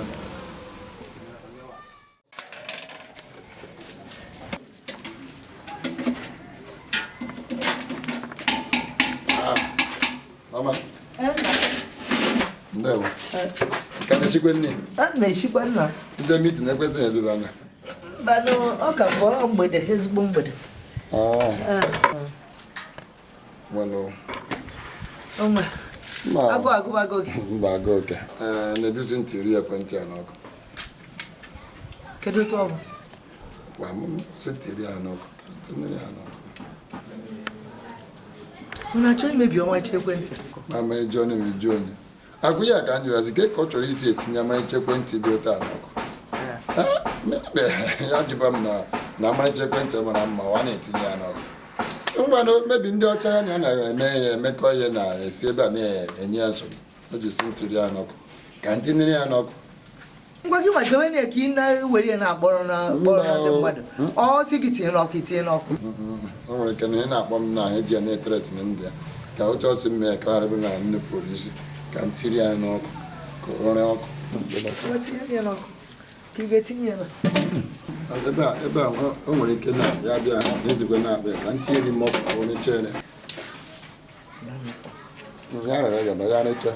Mama. Ndewo. Ka na-eshikwa nne? A na-eshikwa nna. Ndị mitin ekwesịghị ebebe anya. Mbanụ, ọ ka fọrọ mgbede, ezigbo mgbede. Well, agụ agụbago gị. Mba, agụ oke. Na-eduzi ntị iri ekwentị a n'ọkụ. Kedu otu ọ bụ? Gwa m sị ntị iri ya n'ọkụ. Ka ntị ya n'ọkụ. Unu achọ imebi ọnwachi ekwentị? Mama eji ọnụ m eji onye. Agụ ya ka m jụrụ asị ka ọ chọrọ isi etinye amarịcha ekwentị dị otu a n'ọkụ. Ya jụba m na amarịcha ekwentị mara mma ọ na-etinye ya n'ọkụ. Ngwanụ mebi ndị ọcha ya na na-eme ya emekọ ihe na-esi ebe a na-enye ya nsogbu. O ji si ntiri ya n'ọkụ. Ka ntinye ya n'ọkụ. Ngwa gị nweta onye ka ị na-ewere ya na-akpọrọ na ndị mmadụ. Ọ sị gị tinye n'ọkụ, itinye n'ọkụ. O nwere ike na ị na-akpọ m na eji ya na-eteretị ndị ya. Ka otu ọsị m mee ka ọ ghara na m nupụrụ isi ka m tiri ya n'ọkụ ka ọ ree ọkụ. Ebe a o nwere ike na ya bịa n'ezigbo na-akpa ya ka m tinye n'ime ọkụ ka ọ rechere. Ya rere ya ma ya recha.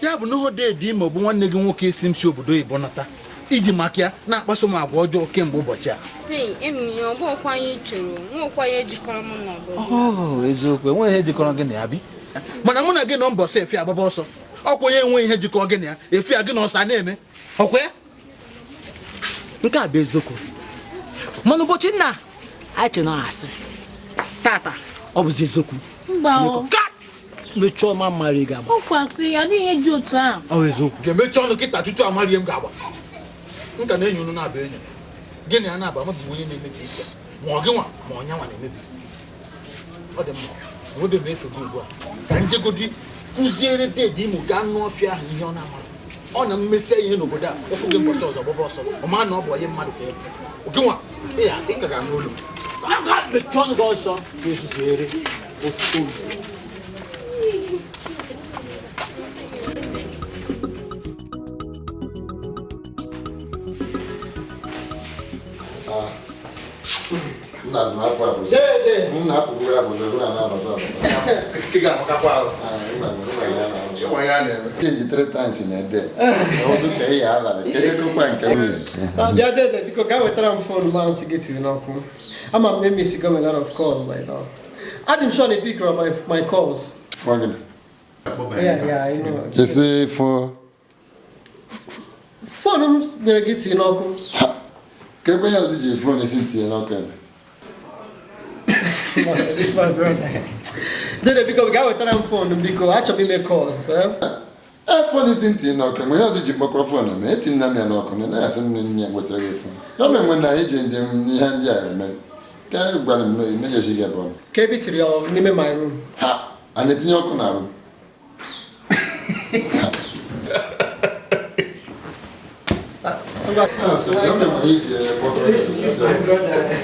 Ya bụ na ọ dị ime bụ nwanne gị nwoke si m si obodo oyibo nata iji maka ya na-akpaso m agwa ọjọọ kemgbe ụbọchị a. Eziokwu enweghị ihe jikọrọ gị na ya bi mana mụ na gị nọ mbọsị efi agbaba ọsọ ọkwa onye enweghị ihe jikọrọ gị na ya efi a gị na ọsọ a na-eme ọkwa ya. Nke a bụ eziokwu mana ụbọchị nna anyị chere na asị tata ọ bụzi eziokwu. Mechie ọma mara ị ga-agba. Ọ ya adịghị ihe dị otu ahụ. Ọ eziokwu. Ga-emechi ọnụ kịta tutu amaghị m ga-agba. M ka na-enyo unu na-aba enyo. Gị na ya na-aba mmadụ bụ onye na-emebi ike. Ma ọ gị nwa ma ọ nyanwa na-emebi. Ọ dị mma. Nwobe m efe gị ugbu a. Ka njegodi kụziere deede Imo gaa n'ọfịa ahụ ihe ọ na-amara. Ọ na mmesi ihe n'obodo a ofu gị mbọchị ọzọ gbaba ọsọ. Ọ ma na ọ bụ onye mmadụ ka ị bụ. Gị nwa ị ka ga n'ụlọ. Mechie ọnụ gị ọsọ ka ezuzuere otu. Change 3 times in a day. Yeah, Dede, because I will try phone man to get to the I'm a missing a lot of calls right now. I'm sure they pick up my calls. Phone. Yeah, I know. They say for phone gonna get to the Can we have the phone is in the This my brother. Dede, because I will try phone because I actually make calls. Phone is in the we have the microphone. It's in the I send me with the phone. Come when I agent them hand Keep it to your name in my room. Ha! And it's in your room. This is my brother.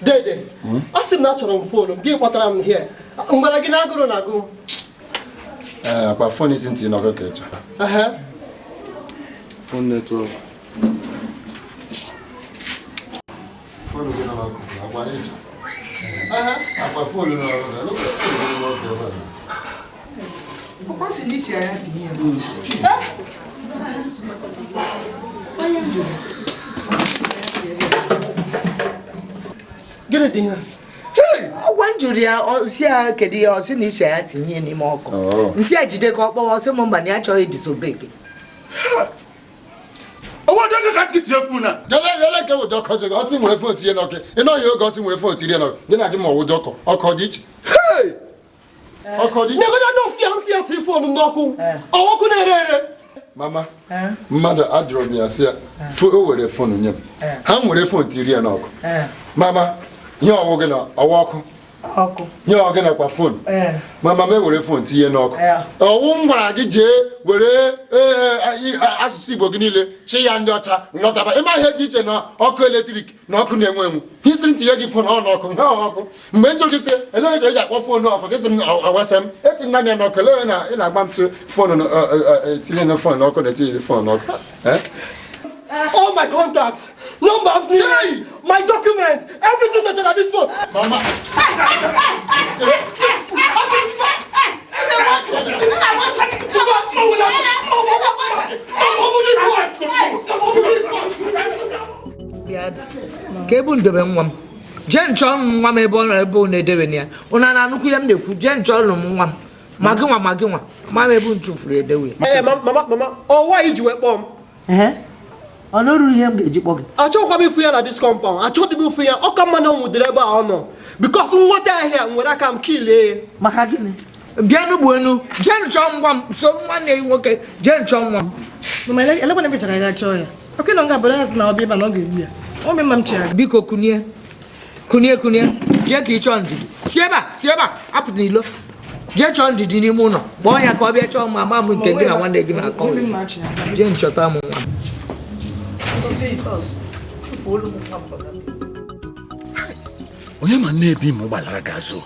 Dede, I see natural phone. Give what I'm here. I'm gonna get a go. But phone isn't in our culture. Phone network. Phone is in our culture. Phone in our culture. Get it in here. Hey! One Julia, or see, I could hear us in this at any more. See, I did call us a moment, I tried disobey. Oh, what don't you ask it your phone? I think we're 40 okay. You know, you're going to 40 then I do more with or call it. Hey! Never no fiancé at phone no. Mama, mother adro me asia. Fo o were phone nye. Ha nwere phone tiri ya n'ọkụ. Mama, nye ọwụ gị na ọwụ ọkụ. Ọkụ. Nye ọ gị nakwa phone. Mama me were phone tinye n'ọkụ. Ọwụ m gwara gị jee were asụsụ Igbo gị niile chi ya ndị ọcha lọtaba. Ịma ihe dị iche na ọkụ eletrik na ọkụ na-enwe enwu. Isi ntinye gị phone ọ n'ọkụ, ha ọkụ. Mgbe njụ gị sị ele onye eji akpọ phone ọkụ gị sị m awasa m etinye m ya n'ọkụ ele onye na ị na-agba m tụ phone etinye na phone n'ọkụ na etinye phone n'ọkụ. All my contacts, numbers, hey! My documents, everything that's on this phone. Mama. Ka ebu ndobe nwa m. Jee nchọọ nwa m ebe ọ nọ ebe ọ na-edebe ya. Ụnụ na-anụkwu ihe m na-ekwu, jee nchọọ ụlọ m nwa m. Ma gị nwa ma gị nwa, ma m ebe m chụfuru edewe ya. Ee, mama mama, ọwa iji wee kpọọ m. Ọ na oruru ihe m ga-eji kpọ gị. Achọghịkwa m ịfụ ya na dis compound. Achọghị m ịfụ ya. Ọ ka mma na ọ nwụdere ebe a ọ nọ. Because nwata ahịa nwere aka m kilie ya. Maka gịnị? Bịa n'ugbo enu, jee nchọọ nwa m, so nwanne ya nwoke, jee nchọọ nwa m. Mama, elekwana ebe chọrọ ya chọọ ya. Ọkụ ịnọ nga abụrụ ya sị na ọ bịa ebe a na ọ ga-egbu ya. Ọ bụ mma m chere. Biko kunie. Kunie kunie. Jee ka ị chọọ ndidi. Si ebe a, apụta n'ilo. Jee chọọ ndidi n'ime ụlọ. Kpọọ ya ka ọ bịa chọọ m ama m nke gị na nwanne gị na-akọ. Jee nchọta m nwa m. Onye ma na-ebi m gbalara gị azụ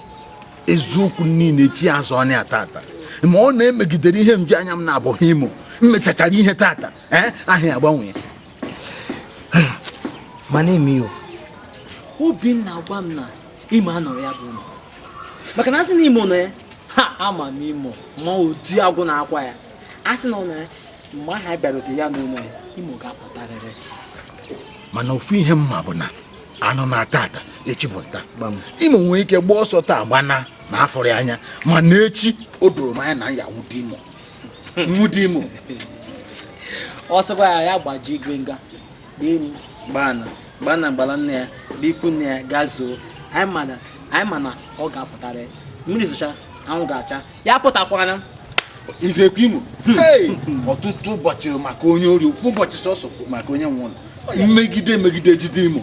eziokwu niile chi azụ ọnụ ya tata ma ọ na-emegidere ihe m ji anya m na-abụghị imo m mechachara ihe tata ahịa agbanwe mana emi Obinna gwa m na ime anọrọ ya bụ ụlọ maka na asị na imo nọ ya ha ama m imo ma oti agwụ na-akwa ya asị na ọ nọ ya mgbe aha bịarutere ya n'ụlọ ya imo ga-apụtarịrị. Mana ofu ihe mma bụ na anụ na-ata ata echi bụ nta imo nwere ike gbaa ọsọ taa gbana na afọrọ ya anya mana echi o doro m anya na ya nwụde imo nwụde imo ọ sịkwa ya ya gbaji igwe nga gbaa gbana gbana gbala nne ya bikwu nne ya gaa zoo anyị ma na ọ ga-apụtarị mmiri zụcha anwụ ga-acha ya pụtakwana igekwu imo ọtụtụ ụbọchị maka onye ori ofu ụbọchị sọsọ maka onye nwụrụ mmegide megide jide imo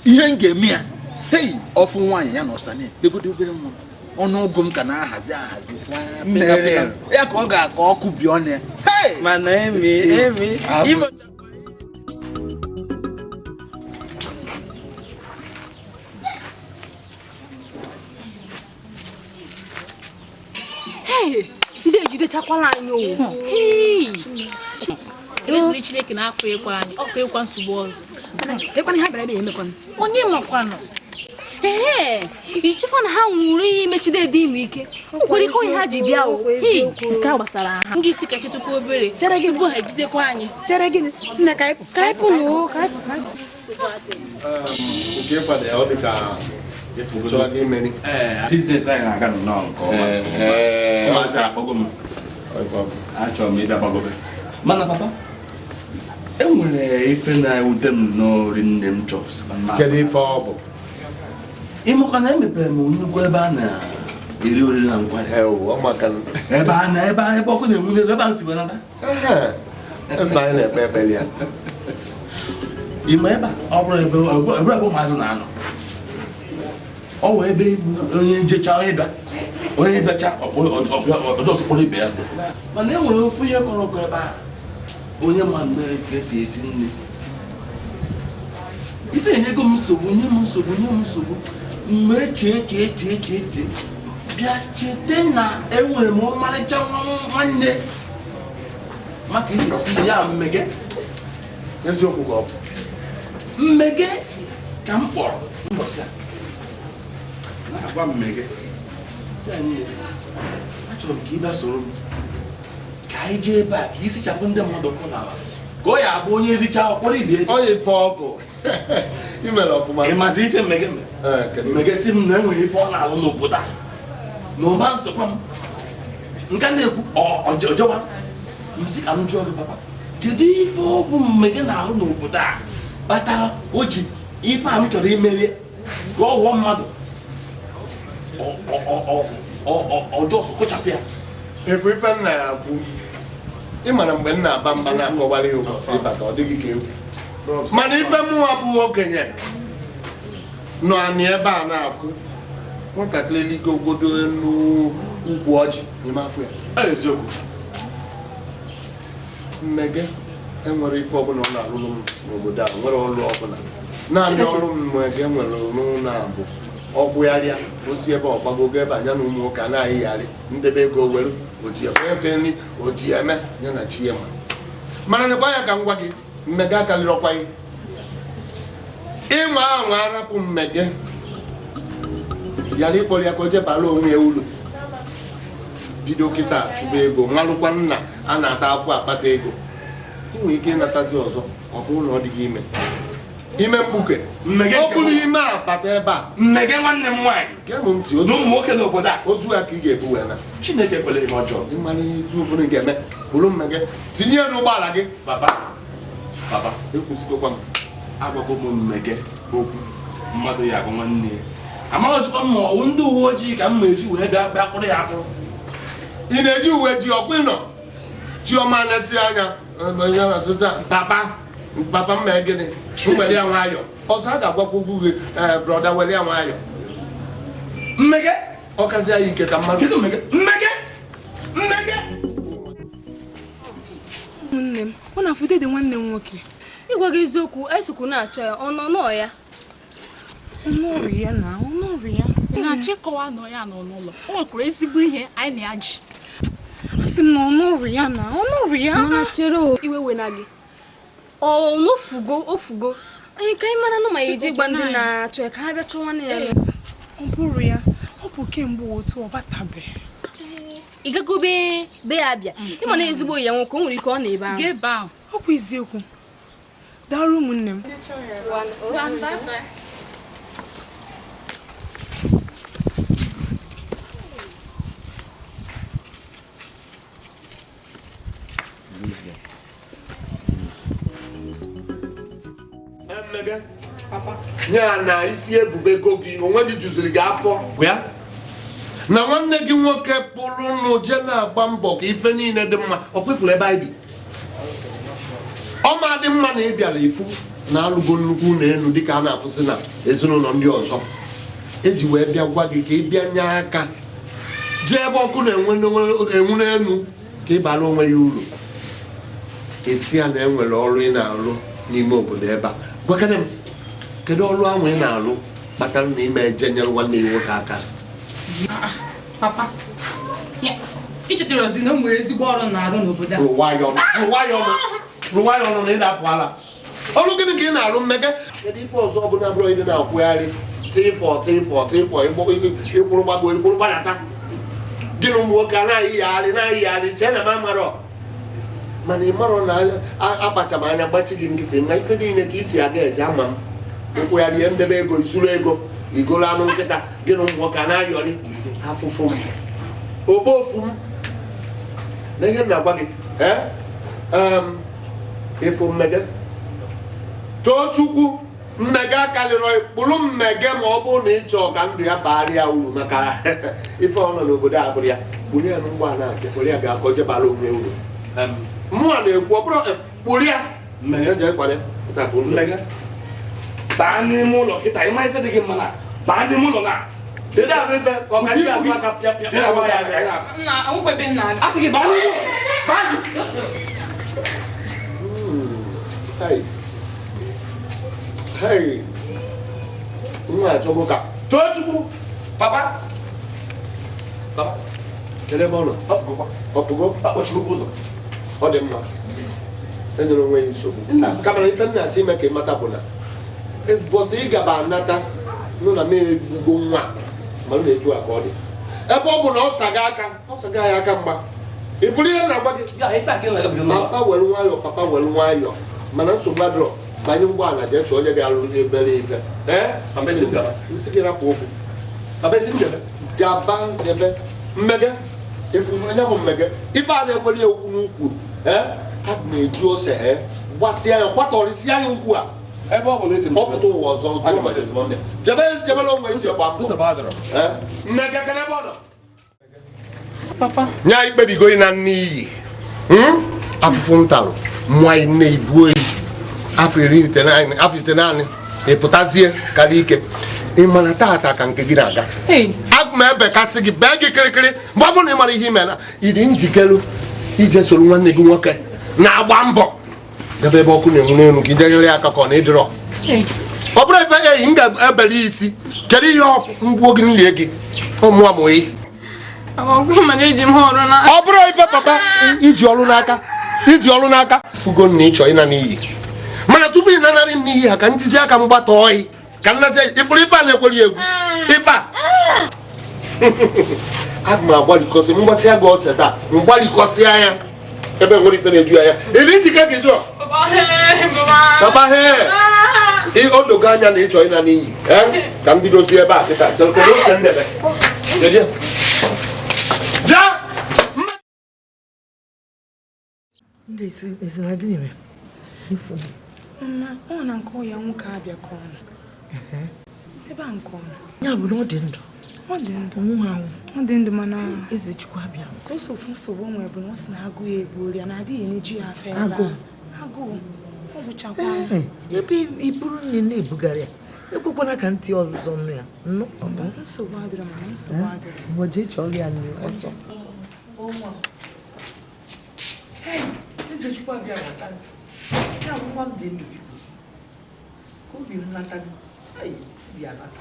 ihe m ga-eme ya hei ọfụ nwaanyị ya na ọsani legodo obere nwa ọnụọgụ m ka na-ahazi ahazi mmere ya ka ọ ga-akọ ọkụ bi ọnụ ya mana emi emi imo. Ndị ejidechakwala anyị owu. Ele Chineke na-afọ ịkwa anyị, ọkụ ịkwa nsogbu ọzọ. Ekwana ha bịara ebe emekwana. Onye makwanụ? Ehe, ichefa na ha nwụrụ ihe imechide dị ime ike. O nwere ike onye ha ji bịa o. Nke a gbasara ha. M ga-esi ka chetukwa obere tupu ha ejidekwa anyị. Chere gịnị? Nne ka anyị pụ. Ka anyị pụ nụ, ka anyị pụ. Nke ịkwado ya ọ dị ka chọrọ gị imeri. Biznes anyị na-aga nnọọ nke ọma. Maazị akpọgo m. Achọrọ m ịbịa gbagobe. Mana papa, enwere ife na-ewute m n'ori nne m chọs. Kedu ife ọ bụ? Ịmụka na emepere m nnukwu ebe a na-eri oriri na nkwari. Ebe a na ebe ebe ọkụ na-enwu n'elu ebe a si wee nata. Ebe anyị na-ekpe ekpere ya. Ime ebe a ọ bụrụ ebe ebe ụmụazị na-anọ. Ọ wee ebe onye jecha onye bịa onye bịacha ọjọọ kpọrọ ibe ya. Mana e nwere ofu ihe kọrọ ọkụ ebe a onye ma mgbe ka esi esi nri. Ife enyego m nsogbu nye m nsogbu nye m nsogbu mgbe chee chee chee chee chee bịa chete na enwere m ọmarịcha nwanne maka esi esi ya mmege. Eziokwu ka ọ bụ. Mmege ka m kpọrọ mbọsị a. Na-agwa mmege si anyị achọrọ m ka ị bịa soro m ka anyị jee ebe a ka ị sichapụ ndị mmadụ kwụ n'ala ka ọ ya abụ onye richa ọkpọrọ ibe ọ ya ife ọ bụ i mere ọfụma. Ị mazi ife mmege mmege si m na enweghị ife ọ na-alụ n'obodo a na ụba nsokwa m nke na-ekwu ọjọwa m si ka m jụọ gị papa kedu ife ọ bụ mmege na-alụ n'obodo a kpatara o ji ife a m chọrọ imeri ka ọ ghọọ mmadụ ọjọọ kụchapụ ya. Efu ife nna ya kwu ị mara mgbe m na-aba mba na-akọwara ya ụbọchị ịbata ọ dịghị ka egwu mana ife mụnwa bụ okenye nọ anị ebe a na-afụ nwatakịrị ligogodo n'ukwu ọjị n'ime afọ ya. Eziokwu. Mmege enwere ife ọbụla ọ na-alụrụ m n'obodo a nwere ọrụ ọbụla naanị ọrụ mmege nwere n'ụlọ a bụ ọgbụgharịa osi ebe ọgbagogo ebe anya na ụmụ nwoke anaghị ndebe ego were oji efe nri oji eme ya na chi ya ma mana nekwa ya ka m gwa gị mmege akarịrị ọkwa gị ịnwa anwa arapụ mmege yara ịkpọrọ ya ka o jebara onwe ya uru bido kịta chụba ego nwarụkwa nna a na-ata afọ akpata ego ị nwere ike ịnatazi ọzọ ọ bụrụ na ọ dịghị ime. Ime mkpuke. Ọ bụrụ ime a bata ebe a. Mmege nwanne m nwaanyị. Gee m ntị ozu. Na ụmụ nwoke n'obodo a. Ozu ya ka ị ga-ebu wee na. Chineke kwere ihe ọjọọ. Ịmara ihe ọbụla ị ga-eme. Bụrụ mmege. Tinye ya n'ụgbọala gị. Papa. Papa. Ekwusigokwa m. Agwago m mmege okwu mmadụ ya agwa nwanne ya. Amaghịzikwa m ma ọwụ ndị uwe ojii ka m ma eji wee bịa bịa kwụrụ ya akwụrụ. Ị na-eji uwe ji ọkwa ịnọ Chiọma na-esi anya papa papa m mee gịnị m were ya nwayọ ọzọ a ga-agwakwa ugwu gị brọda were ya nwayọ mmege ọ kazi ya ike ka mmadụ mmege mmege mmege Nne m, ọ na-afụ dede nwanne m nwoke. Ịgwa gị eziokwu, esokwu na-achọ ya, ọ nọ nọọ ya. Ọnụọrụ ya na ọnụọrụ ya. Na-achọ ịkọwa nọ ya nọ n'ụlọ. O nwekwara ezigbo ihe anyị na-aji. Asị m na ọnụọrụ ya na ọnụọrụ ya. Mana chere o, iwe we na gị. Ọ n'ofugo ofugo. Anyị ka anyị mara nụ ma ya eji gba ndị na-achọ ya ka ha bịa chọọ nwanne ya. Ọ bụrụ ya, ọ bụ kemgbe otu ọ batabeghị. Ị gagobe be ya bịa. Ịma na ezigbo ya nwoke o nwere ike ọ na ebe ahụ. Ga ebe ahụ. Ọ bụ eziokwu. Daalụ ụmụnne m. Mmege. Ya na isi ebube go gị onwe gị juziri gị afọ ya na nwanne gị nwoke pụrụ nụ jee na-agba mbọ ka ife niile dị mma ọ kwefuru ebe anyị bi ọ ma dị mma na ị bịara ifu na alụgo nnukwu ụlọ elu dịka a na-afụsị na ezinụlọ ndị ọzọ eji wee bịa gwa gị ka ị bịa nye aka jee ebe ọkụ na-enwu n'elu ka ị bara onwe ya uru esi ya na enwere ọrụ ị na-arụ n'ime obodo ebe a gwakene m kedu ọrụ ahụ ị na-arụ kpatara na ime eje nyere nwanne ya nwoke aka? Papa, ị chetara ozi na o nwere ezigbo ọrụ na-arụ n'obodo a. Rụwa ya ọnụ na ị na-apụ ala. Ọrụ gịnị ka ị na-arụ mmege? Kedu ife ọzọ ọ bụla bụrụ ịdị na-akwụgharị tịfọ tịfọ tịfọ ịkwụrụ gbago ịkwụrụ gbadata gị na ụmụ nwoke anaghị na-ayịgharị chee na m amarọ mana ị marọ na akpacha m anya gbachi gị nkịtị na ife niile ka i si aga eje ama m ịkwụgharị ihe ndebe ego izuru ego igoro anụ nkịta gị na ụmụ nwoke na-ayọrị afụfụ m ogbofu m na ihe m na-agwa gị ịfụ mmege too Chukwu mmege akarịrọ kpụrụ mmege ma ọ bụrụ na ị chọọ ka ndụ ya baara ya uru maka ife ọ nọ n'obodo a bụrụ ya kpụrụ ya n'ụgbọala a kpụrụ ya ga-akọ je bara onwe uru mụnwa na-ekwu ọ bụrụ kpụrụ ya mmege baa n'ime ụlọ kịta ịma ife dị gị mma na baa n'ime ụlọ na Kedu ahụ ife ọ ka ndị azụ aka pịa pịa pịa ya Nna, anwụkwebe nna. Asị gị baa n'ime ụlọ. Baa Hey. Hey. Nwa achọgbu ka too Chukwu papa papa kedu ebe ọ nọ? Ọpụgo ụzọ ọ dị mma enyere onwe ya nsogbu kama na ife m na-achọ ime ka ị mata bụ na ụbọchị ị gaba anata nụ na m egbugo nwa ma m na-etu a ka ọ dị ebe ọ bụ na ọ saga aka ọ saga ya aka mgba ị fụrụ ihe m na-agwa gị papa were nwayọọ papa were nwayọọ mana nsogbu adịrọ banye ụgbọala jee chọọ onye ga-alụ ebere ife nsị gị rapụ okwu gaba jebe mmege efuru ya bụ mmege ife a na-ekwere ya okwu n'ukwu a na-eji ose gbasịa ya kwatọrịsịa ya ukwu a ebe ọ bụ na esi ọ pụta ụwa ọzọ jụọ maka ezigbo jebe jebere onwe isi gba mbọ mmege kele ebe ọ nọ Papa. Nya ikpebigo ịna nne iyi afụfụ ntalụ mmụọ anyị nne ibu oyi afọ 90 ịpụtazie karịa ike ị mana taata ka nke gị na-aga agụ m ebekasị gị bee gị kịrịkịrị mgbe ọ bụrụ na ị mara ihe ime na ị dị njikere ije soro nwanne gị nwoke na-agba mbọ debe ebe ọkụ na-enwu n'elu ka ije nyere ya aka ka ọ na-edịrọ ọ bụrụ ife eyi m ga-ebeli isi kedu ihe mgbuo gị nlie gị ọmụa m oyi ọ bụrụ ife papa iji ọrụ n'aka iji ọrụ n'aka fugo na ịchọ ịna n'iyi mana tupu ị nanarị n'iyi ha ka njizi aka m gbata ọyị ka nnazi ifuru ife a na-ekweli egwu ife a aga m agbalikọsị mgbasịa gị ọsẹ taa mgbalikọsịa ya ebe nwere ife na-eju ya ya ịdị njike gị jụọ papa he O dogo anya na ịchọ ịna n'iyi ka m bidozie ebe a kịta chere kedu ose m debe Mama, ọ na nke ya nwoke abịa ka ọ nọ. Ebe a nke ọ nọ. Ya bụ na ọ dị ndụ. Ọ dị ndụ. Onwụ anwụ. Ọ dị ndụ mana Eze Chukwu abịa. Sọsọ ofu nsogbu o nwere bụ na ọ sị na agụụ ya egbuola ya na adịghị eneju ya afọ ebe Agụụ. Agụụ. Ọ bụchakwa. Ebe iburu nne na-ebugara ya. Ekwekwana ka ntị ọzọ nụ ya. Nnụ. Nsogbu adịrọ mama, nsogbu adịrọ. Ngwa jee chọọ ya nri ọsọ. Eze Chukwu abịa nata ntị. Ya bụ nwa m dị ndụ biko. Ka obi m nata gị. Ei, obi anata.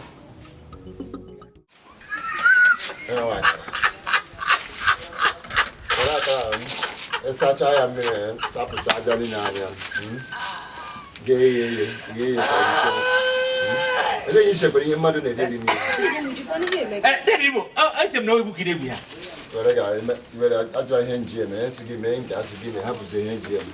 Ịsacha ya mmiri, sapụcha aja niile anya. Gee ya ka ike. Eleghị ichekwara ihe mmadụ na-ederi n'ihe. Eche m na egwu gị egwu ya. Were ga were ajọ ihe nji eme, esi gị mee nke asị gị mee, hapụzi ihe nji eme.